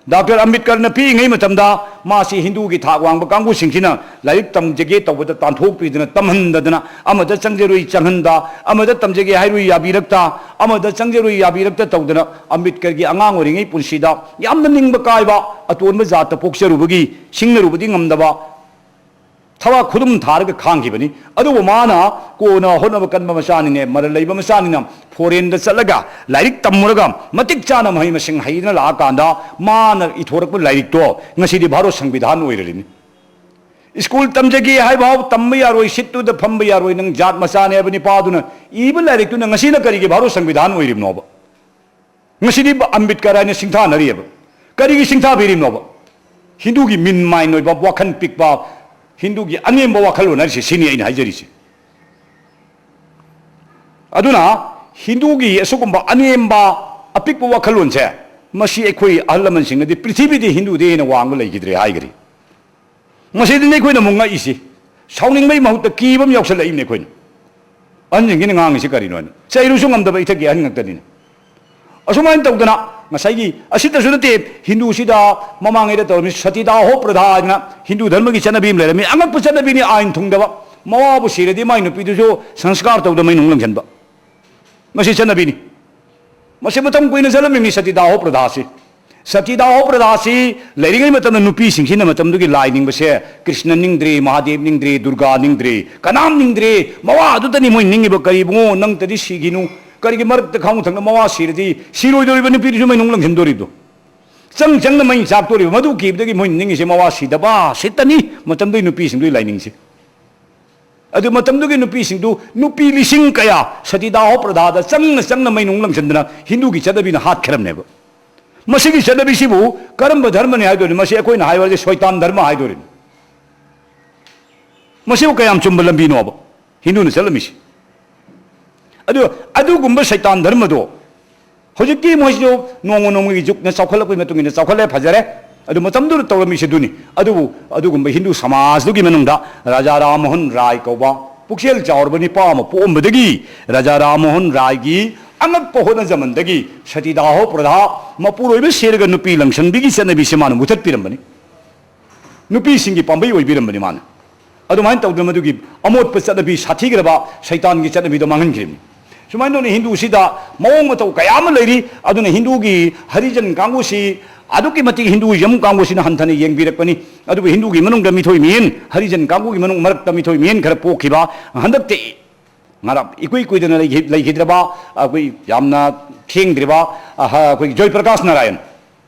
ꯗꯥꯛꯇꯔ ꯑꯝꯕꯦꯗꯀꯔꯅ ꯄꯤꯛꯏꯉꯩ ꯃꯇꯝꯗ ꯃꯥꯁꯤ ꯍꯤꯟꯗꯨꯒꯤ ꯊꯥꯛ ꯋꯥꯡꯕ ꯀꯥꯡꯕꯨꯁꯤꯡꯁꯤꯅ ꯂꯥꯏꯔꯤꯛ ꯇꯝꯖꯒꯦ ꯇꯧꯕꯗ ꯇꯥꯟꯊꯣꯛꯄꯤꯗꯅ, ꯇꯝꯍꯟꯗꯗꯅ, ꯑꯃꯗ ꯆꯪꯖꯔꯨꯏ ꯆꯪꯍꯟꯗ, ꯑꯃꯗ ꯇꯝꯖꯒꯦ ꯍꯥꯏꯔꯨꯏ ꯌꯥꯕꯤꯔꯛꯇ, ꯑꯃꯗ ꯆꯪꯖꯔꯨꯏ ꯌꯥꯕꯤꯔꯛꯇ ꯇꯧꯗꯅ, ꯑꯝꯕꯦꯗꯀꯔꯒꯤ ꯑꯉꯥꯡ ꯑꯣꯏꯔꯤꯉꯩ ꯄꯨꯟꯁꯤꯗ ꯌꯥꯝꯅ ꯅꯤꯡꯕ ꯀꯥꯏꯕ, ꯑꯇꯣꯟꯕ ꯖꯥꯠꯇ ꯄꯣꯛꯆꯔꯨꯕꯒꯤ ꯁꯤꯡꯅꯔꯨꯕꯗꯤ ꯉꯝꯗꯕ, ꯊꯕꯛ ꯈꯨꯗꯨꯝ ꯊꯥꯔꯒ ꯈꯥꯡꯈꯤꯕꯅꯤ꯫ ꯑꯗꯨꯕꯨ ꯃꯥꯅ ꯀꯣꯟꯅ ꯍꯣꯠꯅꯕ ꯀꯟꯕ ꯃꯆꯥꯅꯤꯅꯦ, ꯃꯔꯜ ꯂꯩꯕ ꯃꯆꯥꯅꯤꯅ, ꯐꯣꯔꯦꯟꯗ ꯆꯠꯂꯒ ꯂꯥꯏꯔꯤꯛ ꯇꯝꯃꯨꯔꯒ ꯃꯇꯤꯛ ꯆꯥꯅ ꯃꯍꯩ ꯃꯁꯤꯡ ꯍꯩꯗꯨꯅ ꯂꯥꯛꯑꯀꯥꯟꯗ, ꯃꯥꯅ ꯏꯊꯣꯔꯛꯄ ꯂꯥꯏꯔꯤꯛꯇꯣ ꯉꯁꯤꯗꯤ ꯚꯥꯔꯠ ꯁꯪꯕꯤꯙꯥꯟ ꯑꯣꯏꯔꯤꯅꯤ꯫ ꯁ꯭ꯀꯨꯜ ꯇꯝꯖꯒꯦ ꯍꯥꯏꯕꯐꯥꯎ ꯇꯝꯕ ꯌꯥꯔꯣꯏ, ꯁꯤꯠꯇꯨꯗ ꯐꯝꯕ ꯌꯥꯔꯣꯏ, ꯅꯪ ꯖꯥꯠ ꯃꯆꯥꯅꯦ ꯍꯥꯏꯕ ꯅꯤꯄꯥꯗꯨꯅ ꯏꯕ ꯂꯥꯏꯔꯤꯛꯇꯨꯅ ꯉꯁꯤꯅ ꯀꯔꯤꯒꯤ ꯚꯥꯔꯠ ꯁꯪꯕꯤꯙꯥꯟ ꯑꯣꯏꯔꯤꯕꯅꯣꯕ? ꯉꯁꯤꯗꯤ ꯑꯝꯕꯦꯗꯀꯔ ꯍꯥꯏꯅ ꯁꯤꯡꯊꯥꯅꯔꯤꯑꯕ꯫ ꯀꯔꯤꯒꯤ ꯁꯤꯡꯊꯥꯕꯤꯔꯤꯕꯅꯣꯕ? ꯍꯤꯟꯗꯨꯒꯤ ꯃꯤꯟ ꯃꯥꯏꯟ ꯑꯣꯏꯕ, ꯋꯥꯈꯜ ꯄꯤꯛꯄ, ꯍꯤꯟꯗꯨꯒꯤ ꯑꯅꯦꯝꯕ ꯋꯥꯈꯜꯂꯣꯟ ꯍꯥꯏꯔꯤꯁꯦ ꯁꯤꯅꯤ ꯑꯩꯅ ꯍꯥꯏꯖꯔꯤꯁꯦ꯫ ꯑꯗꯨꯅ ꯍꯤꯟꯗꯨꯒꯤ ꯑꯁꯤꯒꯨꯝꯕ ꯑꯅꯦꯝꯕ, ꯑꯄꯤꯛꯄ ꯋꯥꯈꯜꯂꯣꯟꯁꯦ, ꯃꯁꯤ ꯑꯩꯈꯣꯏ ꯑꯍꯜ ꯂꯃꯟꯁꯤꯡꯅꯗꯤ ꯄ꯭ꯔꯤꯊꯤꯕꯤꯗꯤ ꯍꯤꯟꯗꯨꯗꯤ ꯍꯦꯟꯅ ꯋꯥꯡꯕ ꯂꯩꯈꯤꯗ꯭ꯔꯦ ꯍꯥꯏꯈ꯭ꯔꯤ꯫ ꯃꯁꯤꯗꯅꯤ ꯑꯩꯈꯣꯏꯅ ꯑꯃꯨꯛ ꯉꯛꯏꯁꯤ꯫ ꯁꯥꯎꯅꯤꯡꯕꯒꯤ ꯃꯍꯨꯠꯇ ꯀꯤꯕ ꯑꯃ ꯌꯥꯎꯁꯜꯂꯛꯏꯕꯅꯤ ꯑꯩꯈꯣꯏꯅ꯫ ꯑꯍꯟꯁꯤꯡꯒꯤꯅ ꯉꯥꯡꯉꯤꯁꯤ ꯀꯔꯤꯅꯣ ꯍꯥꯏꯅ꯫ ꯆꯩꯔꯨꯁꯨ ꯉꯝꯗꯕ ꯏꯊꯛꯀꯤ ꯑꯍꯟ ꯉꯥꯛꯇꯅꯤꯅ꯫ ꯑꯁꯨꯃꯥꯏꯅ ꯇꯧꯗꯅ ꯉꯁꯥꯏꯒꯤ ꯑꯁꯤꯇꯁꯨ ꯅꯠꯇꯦ, ꯍꯤꯟꯗꯨꯁꯤꯗ ꯃꯃꯥꯡꯉꯩꯗ ꯇꯧꯔꯝꯃꯤ ꯁꯇꯤꯗꯥꯍꯣ ꯄ꯭ꯔꯊꯥ ꯍꯥꯏꯅ ꯍꯤꯟꯗꯨ ꯙꯔꯃꯒꯤ ꯆꯠꯅꯕꯤ ꯑꯃ ꯂꯩꯔꯝꯃꯤ꯫ ꯑꯉꯛꯄ ꯆꯠꯅꯕꯤꯅꯤ, ꯑꯥꯏꯟ ꯊꯨꯡꯗꯕ꯫ ꯃꯋꯥꯕꯨ ꯁꯤꯔꯗꯤ ꯃꯥꯏ ꯅꯨꯄꯤꯗꯨꯁꯨ ꯁꯪꯁꯀꯥꯔ ꯇꯧꯗ ꯃꯩ ꯅꯨꯡ ꯂꯪꯁꯤꯟꯕ꯫ ꯃꯁꯤ ꯆꯠꯅꯕꯤꯅꯤ꯫ ꯃꯁꯤ ꯃꯇꯝ ꯀꯨꯏꯅ ꯆꯠꯂꯝꯃꯤꯕꯅꯤ ꯁꯇꯤꯗꯥꯍꯣ ꯄ꯭ꯔꯊꯥꯁꯤ꯫ ꯁꯇꯤꯗꯥꯍꯣ ꯄ꯭ꯔꯊꯥꯁꯤ ꯂꯩꯔꯤꯉꯩ ꯃꯇꯝꯗ ꯅꯨꯄꯤꯁꯤꯡꯁꯤꯅ ꯃꯇꯝꯗꯨꯒꯤ ꯂꯥꯏ ꯅꯤꯡꯕꯁꯦ ꯀ꯭ꯔꯤꯁꯅ ꯅꯤꯡꯗ꯭ꯔꯦ, ꯃꯍꯥꯗꯦꯕ ꯅꯤꯡꯗ꯭ꯔꯦ, ꯗꯨꯔꯒꯥ ꯅꯤꯡꯗ꯭ꯔꯦ, ꯀꯅꯥꯝ ꯅꯤꯡꯗ꯭ꯔꯦ꯫ ꯃꯋꯥꯗꯨꯗꯅꯤ ꯃꯣꯏ ꯅꯤꯡꯉꯤꯕ, "ꯀꯔꯤ ꯏꯕꯨꯡꯉꯣ, ꯅꯪꯇꯗꯤ ꯁꯤꯈꯤꯅꯨ, ꯀꯔꯤꯒꯤ ꯃꯔꯛꯇ ꯈꯥꯎ ꯊꯪꯅ ꯃꯋꯥ ꯁꯤꯔꯗꯤ ꯁꯤꯔꯣꯏꯗꯧꯔꯤꯕ ꯅꯨꯄꯤꯗꯨꯁꯨ ꯃꯩ ꯅꯨꯡ ꯂꯪꯁꯤꯟꯗꯣꯔꯤꯕꯗꯣ?" ꯆꯪ ꯆꯪꯅ ꯃꯩ ꯆꯥꯛꯇꯣꯔꯤꯕ꯫ ꯃꯗꯨ ꯀꯤꯕꯗꯒꯤ ꯃꯣꯏ ꯅꯤꯡꯉꯤꯁꯦ ꯃꯋꯥ ꯁꯤꯗꯕ ꯁꯤꯠꯇꯅꯤ ꯃꯇꯝꯗꯨꯒꯤ ꯅꯨꯄꯤꯁꯤꯡꯗꯨꯒꯤ ꯂꯥꯏꯅꯤꯡꯁꯦ꯫ ꯑꯗꯨ ꯃꯇꯝꯗꯨꯒꯤ ꯅꯨꯄꯤꯁꯤꯡꯗꯨ ꯅꯨꯄꯤ ꯂꯤꯁꯤꯡ ꯀꯌꯥ ꯁꯇꯤꯗꯥꯍꯣ ꯄ꯭ꯔꯊꯥꯗ ꯆꯪꯅ ꯆꯪꯅ ꯃꯩ ꯅꯨꯡ ꯂꯪꯁꯤꯟꯗꯅ ꯍꯤꯟꯗꯨꯒꯤ ꯆꯠꯅꯕꯤꯅ ꯍꯥꯠꯈ꯭ꯔꯕꯅꯦꯕ꯫ ꯃꯁꯤꯒꯤ ꯆꯠꯅꯕꯤꯁꯤꯕꯨ ꯀꯔꯝꯕ ꯙꯔꯃꯅꯤ ꯍꯥꯏꯗꯣꯏꯅꯣ? ꯃꯁꯤ ꯑꯩꯈꯣꯏꯅ ꯍꯥꯏꯕ ꯍꯥꯏꯁꯦ ꯁꯣꯏꯇꯥꯟ ꯙꯔꯃ ꯍꯥꯏꯗꯣꯔꯤꯅꯤ꯫ ꯃꯁꯤꯕꯨ ꯀꯌꯥꯝ ꯆꯨꯝꯕ ꯂꯝꯕꯤꯅꯣꯕ ꯍꯤꯟꯗꯨꯅ ꯆꯠꯂꯝꯃꯤꯁꯤ? ꯑꯗꯨ ꯑꯗꯨꯒꯨꯝꯕ ꯁꯩꯇꯥꯟ ꯙꯔꯃꯗꯣ ꯍꯧꯖꯤꯛꯇꯤ ꯃꯣꯏꯁꯨ ꯅꯣꯡꯃ ꯅꯣꯡꯃꯒꯤ ꯖꯨꯛꯅ ꯆꯥꯎꯈꯠꯂꯛꯄꯒꯤ ꯃꯇꯨꯡ ꯏꯟꯅ ꯆꯥꯎꯈꯠꯂꯦ, ꯐꯖꯔꯦ꯫ ꯑꯗꯨ ꯃꯇꯝꯗꯨꯗ ꯇꯧꯔꯝꯃꯤꯁꯦ ꯑꯗꯨꯅꯤ꯫ ꯑꯗꯨꯕꯨ ꯑꯗꯨꯒꯨꯝꯕ ꯍꯤꯟꯗꯨ ꯁꯃꯥꯖꯗꯨꯒꯤ ꯃꯅꯨꯡꯗ ꯔꯥꯖꯥ ꯔꯥꯝ ꯃꯣꯍꯟ ꯔꯥꯏ ꯀꯧꯕ ꯄꯨꯛꯆꯦꯜ ꯆꯥꯎꯔꯕ ꯅꯤꯄꯥ ꯑꯃ ꯄꯣꯛꯑꯝꯕꯗꯒꯤ ꯔꯥꯖꯥ ꯔꯥꯝ ꯃꯣꯍꯟ ꯔꯥꯏꯒꯤ ꯑꯉꯛꯄ ꯍꯣꯠꯅꯖꯃꯟꯗꯒꯤ ꯁꯇꯤꯗꯥꯍꯣ ꯄ꯭ꯔꯊꯥ, ꯃꯄꯨꯔꯣꯏꯕ ꯁꯤꯔꯒ ꯅꯨꯄꯤ ꯂꯪꯁꯟꯕꯤꯒꯤ ꯆꯠꯅꯕꯤꯁꯦ ꯃꯥꯅ ꯃꯨꯊꯠꯄꯤꯔꯝꯕꯅꯤ꯫ ꯅꯨꯄꯤꯁꯤꯡꯒꯤ ꯄꯥꯝꯕꯩ ꯑꯣꯏꯕꯤꯔꯝꯕꯅꯤ ꯃꯥꯅ꯫ ꯑꯗꯨꯃꯥꯏꯅ ꯇꯧꯗꯅ ꯃꯗꯨꯒꯤ ꯑꯃꯣꯠꯄ ꯆꯠꯅꯕꯤ, ꯁꯥꯊꯤꯈ꯭ꯔꯕ ꯁꯩꯇꯥꯟꯒꯤ ꯆꯠꯅꯕꯤꯗꯣ ꯃꯥꯡꯍꯟꯈꯤꯕꯅꯤ꯫ ꯁꯨꯃꯥꯏꯅ ꯇꯧꯅ ꯍꯤꯟꯗꯨꯁꯤꯗ ꯃꯑꯣꯡ ꯃꯇꯧ ꯀꯌꯥ ꯑꯃ ꯂꯩꯔꯤ꯫ ꯑꯗꯨꯅ ꯍꯤꯟꯗꯨꯒꯤ ꯍꯔꯤꯖꯟ ꯀꯥꯡꯕꯨꯁꯤ ꯑꯗꯨꯛꯀꯤ ꯃꯇꯤꯛ ꯍꯤꯟꯗꯨꯏꯖꯝ ꯀꯥꯡꯕꯨꯁꯤꯅ ꯍꯟꯊꯅ ꯌꯦꯡꯕꯤꯔꯛꯄꯅꯤ꯫ ꯑꯗꯨꯕꯨ ꯍꯤꯟꯗꯨꯒꯤ ꯃꯅꯨꯡꯗ ꯃꯤꯊꯣꯏ ꯃꯤꯍꯦꯟ, ꯍꯔꯤꯖꯟ ꯀꯥꯡꯕꯨꯒꯤ ꯃꯅꯨꯡ ꯃꯔꯛꯇ ꯃꯤꯊꯣꯏ ꯃꯤꯍꯦꯟ ꯈꯔ ꯄꯣꯛꯈꯤꯕ ꯍꯟꯗꯛꯇ ꯉꯔꯥꯡ ꯏꯀꯨꯏ ꯀꯨꯏꯗꯅ ꯂꯩꯈꯤ-, ꯂꯩꯈꯤꯗ꯭ꯔꯕ, ꯑꯩꯈꯣꯏ ꯌꯥꯝꯅ ꯊꯦꯡꯗ꯭ꯔꯤꯕ, ꯑ, ꯑꯩꯈꯣꯏꯒꯤ ꯖꯣꯏ ꯄ꯭ꯔꯀꯥꯁ ꯅꯥꯔꯥꯌꯟ꯫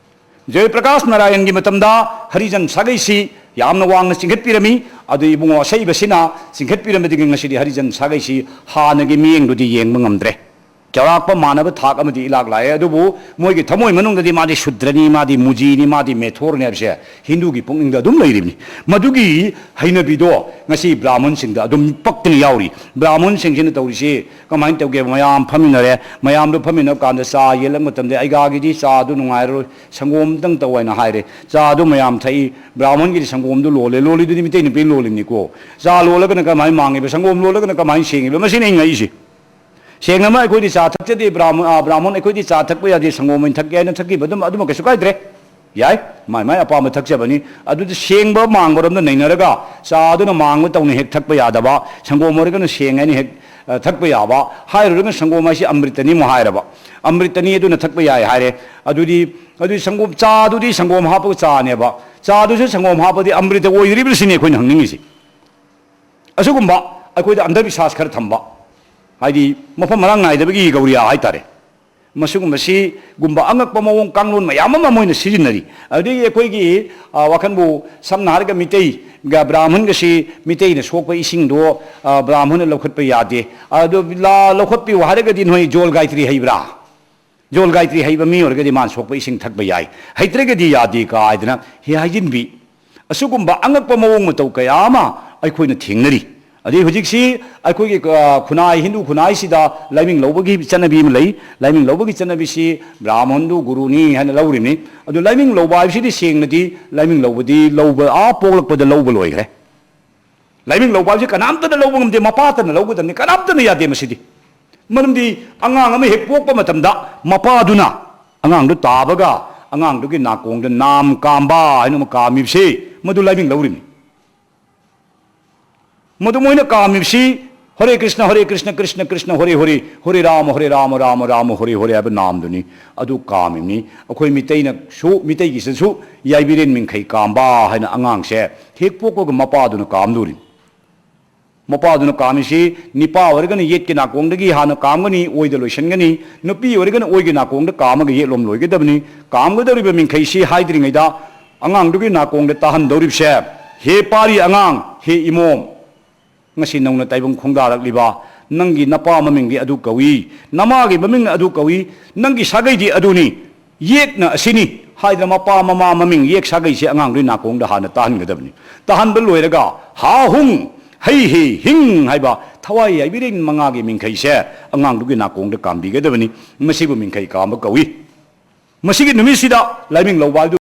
ꯖꯣꯏ ꯄ꯭ꯔꯀꯥꯁ ꯅꯥꯔꯥꯌꯟꯒꯤ ꯃꯇꯝꯗ ꯍꯔꯤꯖꯟ ꯁꯥꯒꯩꯁꯤ ꯌꯥꯝꯅ ꯋꯥꯡꯅ ꯆꯤꯡꯈꯠꯄꯤꯔꯝꯃꯤ꯫ ꯑꯗꯨ ꯏꯕꯨꯡꯉꯣ ꯑꯁꯩꯕꯁꯤꯅ ꯆꯤꯡꯈꯠꯄꯤꯔꯝꯕꯗꯒꯤ ꯉꯁꯤꯗꯤ ꯍꯔꯤꯖꯟ ꯁꯥꯒꯩꯁꯤ ꯍꯥꯟꯅꯒꯤ ꯃꯤꯠꯌꯦꯡꯗꯨꯗꯤ ꯌꯦꯡꯕ ꯉꯝꯗ꯭ꯔꯦ꯫ ꯆꯥꯎꯔꯥꯛꯄ ꯃꯥꯟꯅꯕ ꯊꯥꯛ ꯑꯃꯗꯤ ꯏꯂꯥꯛ ꯂꯥꯛꯑꯦ, ꯑꯗꯨꯕꯨ ꯃꯣꯏꯒꯤ ꯊꯃꯣꯏ ꯃꯅꯨꯡꯗꯗꯤ ꯃꯥꯗꯤ ꯁꯨꯗ꯭ꯔꯅꯤ, ꯃꯥꯗꯤ ꯃꯨꯖꯤꯅꯤ, ꯃꯥꯗꯤ ꯃꯦꯊꯣꯔꯅꯤ ꯍꯥꯏꯕꯁꯦ ꯍꯤꯟꯗꯨꯒꯤ ꯄꯨꯛꯅꯤꯡꯗ ꯑꯗꯨꯝ ꯂꯩꯔꯤꯕꯅꯤ꯫ ꯃꯗꯨꯒꯤ ꯍꯩꯅꯕꯤꯗꯣ ꯉꯁꯤ ꯕ꯭ꯔꯥꯍꯃꯟꯁꯤꯡꯗ ꯑꯗꯨꯝ ꯄꯛꯇꯅ ꯌꯥꯎꯔꯤ꯫ ꯕ꯭ꯔꯥꯍꯃꯟꯁꯤꯡꯁꯤꯅ ꯇꯧꯔꯤꯁꯤ ꯀꯃꯥꯏꯅ ꯇꯧꯒꯦ? ꯃꯌꯥꯝ ꯐꯝꯃꯤꯟꯅꯔꯦ, ꯃꯌꯥꯝꯗꯣ ꯐꯝꯃꯤꯟꯅꯕ ꯀꯥꯟꯗ ꯆꯥ ꯌꯦꯜꯂꯛꯄ ꯃꯇꯝꯗ, "ꯑꯩꯒꯥꯒꯤꯗꯤ ꯆꯥꯗꯨ ꯅꯨꯡꯉꯥꯏꯔꯔꯣꯏ, ꯁꯪꯒꯣꯝ ꯑꯝꯇꯪ ꯇꯧ" ꯍꯥꯏꯅ ꯍꯥꯏꯔꯦ꯫ ꯆꯥꯗꯨ ꯃꯌꯥꯝ ꯊꯛꯏ꯫ ꯕ꯭ꯔꯥꯍꯃꯟꯒꯤꯗꯤ ꯁꯪꯒꯣꯝꯗꯨ ꯂꯣꯜꯂꯦ, ꯂꯣꯜꯂꯤꯗꯨꯗꯤ ꯃꯤꯇꯩ ꯅꯨꯄꯤ ꯂꯣꯜꯂꯤꯕꯅꯤꯀꯣ꯫ ꯆꯥ ꯂꯣꯜꯂꯒꯅ ꯀꯃꯥꯏꯅ ꯃꯥꯡꯉꯤꯕ, ꯁꯪꯒꯣꯝ ꯂꯣꯜꯂꯒꯅ ꯀꯃꯥꯏꯅ ꯁꯦꯡꯉꯤꯕ? ꯃꯁꯤꯅ ꯑꯩꯅ ꯉꯛꯏꯁꯦ꯫ ꯁꯦꯡꯅꯃꯛ ꯑꯩꯈꯣꯏꯗꯤ ꯆꯥ ꯊꯛꯆꯗꯦ, ꯕ꯭ꯔꯥꯍꯃ-, ꯑ, ꯕ꯭ꯔꯥꯍꯃꯟ ꯑꯩꯈꯣꯏꯗꯤ ꯆꯥ ꯊꯛꯄ ꯌꯥꯗꯦ, ꯁꯪꯒꯣꯝ ꯑꯣꯏꯅ ꯊꯛꯀꯦ ꯍꯥꯏꯅ ꯊꯛꯈꯤꯕ ꯑꯗꯨꯝ, ꯑꯗꯨꯃꯛ ꯀꯩꯁꯨ ꯀꯥꯏꯗ꯭ꯔꯦ꯫ ꯌꯥꯏ, ꯃꯥꯏ ꯃꯥꯏ ꯑꯄꯥꯝꯕ ꯊꯛꯆꯕꯅꯤ꯫ ꯑꯗꯨꯗ ꯁꯦꯡꯕ ꯃꯥꯡꯕꯔꯣꯝꯗ ꯅꯩꯅꯔꯒ ꯆꯥꯗꯨꯅ ꯃꯥꯡꯕ ꯇꯧꯅ ꯍꯦꯛ ꯊꯛꯄ ꯌꯥꯗꯕ, ꯁꯪꯒꯣꯝ ꯑꯣꯏꯔꯒꯅ ꯁꯦꯡꯉꯦ ꯍꯥꯏꯅ ꯍꯦꯛ, ꯑ, ꯊꯛꯄ ꯌꯥꯕ ꯍꯥꯏꯔꯨꯔꯒꯅ ꯁꯪꯒꯣꯝ ꯍꯥꯏꯁꯤ ꯑꯃ꯭ꯔꯤꯇꯅꯤ ꯑꯃꯨꯛ ꯍꯥꯏꯔꯕ꯫ ꯑꯃ꯭ꯔꯤꯇꯅꯤ ꯑꯗꯨꯅ ꯊꯛꯄ ꯌꯥꯏ ꯍꯥꯏꯔꯦ꯫ ꯑꯗꯨꯗꯤ, ꯑꯗꯨꯗꯤ ꯁꯪꯒꯣꯝ, ꯆꯥꯗꯨꯗꯤ ꯁꯪꯒꯣꯝ ꯍꯥꯞꯄꯒ ꯆꯥꯅꯦꯕ, ꯆꯥꯗꯨꯁꯨ ꯁꯪꯒꯣꯝ ꯍꯥꯞꯄꯗꯤ ꯑꯃ꯭ꯔꯤꯇ ꯑꯣꯏꯗꯣꯔꯤꯕ꯭ꯔꯥ ꯁꯤꯅꯤ ꯑꯩꯈꯣꯏꯅ ꯍꯪꯅꯤꯡꯉꯤꯁꯤ꯫ ꯑꯁꯤꯒꯨꯝꯕ ꯑꯩꯈꯣꯏꯗ ꯑꯟꯙꯕꯤꯁ꯭ꯋꯥꯁ ꯈꯔ ꯊꯝꯕ, ꯍꯥꯏꯗꯤ ꯃꯐꯝ ꯃꯔꯥꯡ ꯅꯥꯏꯗꯕꯒꯤ ꯒꯧꯔꯤꯌꯥ ꯍꯥꯏꯇꯥꯔꯦ, ꯃꯁꯤꯒꯨꯝꯕꯁꯤꯒꯨꯝꯕ ꯑꯉꯛꯄ ꯃꯑꯣꯡ ꯀꯥꯡꯂꯣꯟ ꯃꯌꯥꯝ ꯑꯃ ꯃꯣꯏꯅ ꯁꯤꯖꯤꯟꯅꯔꯤ꯫ ꯑꯗꯨꯗꯒꯤ ꯑꯩꯈꯣꯏꯒꯤ, ꯑ, ꯋꯥꯈꯟꯕꯨ ꯁꯝꯅ ꯍꯥꯏꯔꯒ ꯃꯤꯇꯩꯒ ꯕ꯭ꯔꯥꯍꯃꯟꯒꯁꯤ, ꯃꯤꯇꯩꯅ ꯁꯣꯛꯄ ꯏꯁꯤꯡꯗꯣ, ꯑ, ꯕ꯭ꯔꯥꯍꯃꯟꯅ ꯂꯧꯈꯠꯄ ꯌꯥꯗꯦ꯫ ꯑꯗꯣ ꯂꯥ-, ꯂꯧꯈꯠꯄꯤꯌꯨ ꯍꯥꯏꯔꯒꯗꯤ ꯅꯣꯏ ꯖꯣꯜ ꯒꯥꯏꯇ꯭ꯔꯤ ꯍꯩꯕ꯭ꯔꯥ? ꯖꯣꯜ ꯒꯥꯏꯇ꯭ꯔꯤ ꯍꯩꯕ ꯃꯤ ꯑꯣꯏꯔꯒꯗꯤ ꯃꯥꯅ ꯁꯣꯛꯄ ꯏꯁꯤꯡ ꯊꯛꯄ ꯌꯥꯏ, ꯍꯩꯇ꯭ꯔꯒꯗꯤ ꯌꯥꯗꯦ ꯀꯥꯏꯗꯅ ꯍꯦꯛ ꯍꯥꯏꯖꯤꯟꯕꯤ, ꯑꯁꯤꯒꯨꯝꯕ ꯑꯉꯛꯄ ꯃꯑꯣꯡ ꯃꯇꯧ ꯀꯌꯥ ꯑꯃ ꯑꯩꯈꯣꯏꯅ ꯊꯦꯡꯅꯔꯤ꯫ ꯑꯗꯩ ꯍꯧꯖꯤꯛꯁꯤ ꯑꯩꯈꯣꯏꯒꯤ, ꯑ, ꯈꯨꯟꯅꯥꯏ, ꯍꯤꯟꯗꯨ ꯈꯨꯟꯅꯥꯏꯁꯤꯗ ꯂꯥꯏꯃꯤꯡ ꯂꯧꯕꯒꯤ ꯆꯠꯅꯕꯤ ꯑꯃ ꯂꯩ꯫ ꯂꯥꯏꯃꯤꯡ ꯂꯧꯕꯒꯤ ꯆꯠꯅꯕꯤꯁꯤ ꯕ꯭ꯔꯥꯍꯃꯟꯗꯨ ꯒꯨꯔꯨꯅꯤ ꯍꯥꯏꯅ ꯂꯧꯔꯤꯕꯅꯤ꯫ ꯑꯗꯨ ꯂꯥꯏꯃꯤꯡ ꯂꯧꯕ ꯍꯥꯏꯕꯁꯤꯗꯤ ꯁꯦꯡꯅꯗꯤ ꯂꯥꯏꯃꯤꯡ ꯂꯧꯕꯗꯤ ꯂꯧꯕ, ꯑꯥ ꯄꯣꯛꯂꯛꯄꯗ ꯂꯧꯕ ꯂꯣꯏꯈ꯭ꯔꯦ꯫ ꯂꯥꯏꯃꯤꯡ ꯂꯧꯕ ꯍꯥꯏꯕꯁꯤ ꯀꯅꯥꯝꯇꯅ ꯂꯧꯕ ꯉꯝꯗꯦ, ꯃꯄꯥꯇꯅ ꯂꯧꯒꯗꯕꯅꯤ, ꯀꯅꯥꯝꯇꯅ ꯌꯥꯗꯦ ꯃꯁꯤꯗꯤ꯫ ꯃꯔꯝꯗꯤ ꯑꯉꯥꯡ ꯑꯃ ꯍꯦꯛ ꯄꯣꯛꯄ ꯃꯇꯝꯗ ꯃꯄꯥꯗꯨꯅ ꯑꯉꯥꯡꯗꯨ ꯇꯥꯕꯒ ꯑꯉꯥꯡꯗꯨꯒꯤ ꯅꯥꯀꯣꯡꯗ ꯅꯥꯝ ꯀꯥꯝꯕ ꯍꯥꯏꯅ ꯑꯃ ꯀꯥꯝꯃꯤꯕꯁꯤ, ꯃꯗꯨ ꯂꯥꯏꯃꯤꯡ ꯂꯧꯔꯤꯅꯤ꯫ ꯃꯗꯨ ꯃꯣꯏꯅ ꯀꯥꯝꯃꯤꯕꯁꯤ ꯍꯔꯦ ꯀ꯭ꯔꯤꯁꯅ, ꯍꯔꯦ ꯀ꯭ꯔꯤꯁꯅ, ꯀ꯭ꯔꯤꯁꯅ ꯀ꯭ꯔꯤꯁꯅ, ꯍꯔꯦ ꯍꯔꯦ, ꯍꯔꯦ ꯔꯥꯃ, ꯍꯔꯦ ꯔꯥꯃ, ꯔꯥꯃ ꯔꯥꯃ, ꯍꯔꯦ ꯍꯔꯦ ꯍꯥꯏꯕ ꯅꯥꯝꯗꯨꯅꯤ꯫ ꯑꯗꯨ ꯀꯥꯝꯃꯤꯕꯅꯤ꯫ ꯑꯩꯈꯣꯏ ꯃꯤꯇꯩꯅꯁꯨ, ꯃꯤꯇꯩꯒꯤꯁꯤꯗꯁꯨ ꯌꯥꯏꯕꯤꯔꯦꯟ ꯃꯤꯡꯈꯩ ꯀꯥꯝꯕ ꯍꯥꯏꯅ ꯑꯉꯥꯡꯁꯦ ꯍꯦꯛ ꯄꯣꯛꯄꯒ ꯃꯄꯥꯗꯨꯅ ꯀꯥꯝꯗꯣꯔꯤꯅꯤ꯫ ꯃꯄꯥꯗꯨꯅ ꯀꯥꯝꯃꯤꯁꯤ ꯅꯤꯄꯥ ꯑꯣꯏꯔꯒꯅ ꯌꯦꯠꯀꯤ ꯅꯥꯀꯣꯡꯗꯒꯤ ꯍꯥꯟꯅ ꯀꯥꯝꯒꯅꯤ, ꯑꯣꯏꯗ ꯂꯣꯏꯁꯤꯟꯒꯅꯤ꯫ ꯅꯨꯄꯤ ꯑꯣꯏꯔꯒꯅ ꯑꯣꯏꯒꯤ ꯅꯥꯀꯣꯡꯗ ꯀꯥꯝꯃꯒ ꯌꯦꯠꯂꯣꯝ ꯂꯣꯏꯒꯗꯕꯅꯤ꯫ ꯀꯥꯝꯒꯗꯧꯔꯤꯕ ꯃꯤꯡꯈꯩꯁꯤ ꯍꯥꯏꯗ꯭ꯔꯤꯉꯩꯗ ꯑꯉꯥꯡꯗꯨꯒꯤ ꯅꯥꯀꯣꯡꯗ ꯇꯥꯍꯟꯗꯧꯔꯤꯕꯁꯦ, "ꯍꯦ ꯄꯥꯔꯤ ꯑꯉꯥꯡ, ꯍꯦ ꯏꯃꯣꯝ, ꯉꯁꯤ ꯅꯧꯅ ꯇꯥꯏꯕꯪ ꯈꯣꯡꯗꯥꯔꯛꯂꯤꯕ ꯅꯪꯒꯤ ꯅꯄꯥ ꯃꯃꯤꯡꯗꯤ ꯑꯗꯨ ꯀꯧꯏ, ꯅꯃꯥꯒꯤ ꯃꯃꯤꯡꯅ ꯑꯗꯨ ꯀꯧꯏ, ꯅꯪꯒꯤ ꯁꯥꯒꯩꯗꯤ ꯑꯗꯨꯅꯤ, ꯌꯦꯛꯅ ꯑꯁꯤꯅꯤ" ꯍꯥꯏꯗꯅ ꯃꯄꯥ ꯃꯃꯥ ꯃꯃꯤꯡ ꯌꯦꯛ ꯁꯥꯒꯩꯁꯦ ꯑꯉꯥꯡꯗꯨꯒꯤ ꯅꯥꯀꯣꯡꯗ ꯍꯥꯟꯅ ꯇꯥꯍꯟꯒꯗꯕꯅꯤ꯫ ꯇꯥꯍꯟꯕ ꯂꯣꯏꯔꯒ ꯍꯥ ꯍꯨꯡ ꯍꯩ ꯍꯦ ꯍꯤꯡ ꯍꯥꯏꯕ ꯊꯋꯥꯏ ꯌꯥꯏꯕꯤꯔꯦꯟ ꯃꯉꯥꯒꯤ ꯃꯤꯡꯈꯩꯁꯦ ꯑꯉꯥꯡꯗꯨꯒꯤ ꯅꯥꯀꯣꯡꯗ ꯀꯥꯝꯕꯤꯒꯗꯕꯅꯤ꯫ ꯃꯁꯤꯕꯨ ꯃꯤꯡꯈꯩ ꯀꯥꯝꯕ ꯀꯧꯏ꯫ ꯃꯁꯤꯒꯤ ꯅꯨꯃꯤꯠꯁꯤꯗ ꯂꯥꯏꯃꯤꯡ ꯂꯧꯕ ꯍꯥꯏꯕꯗꯨ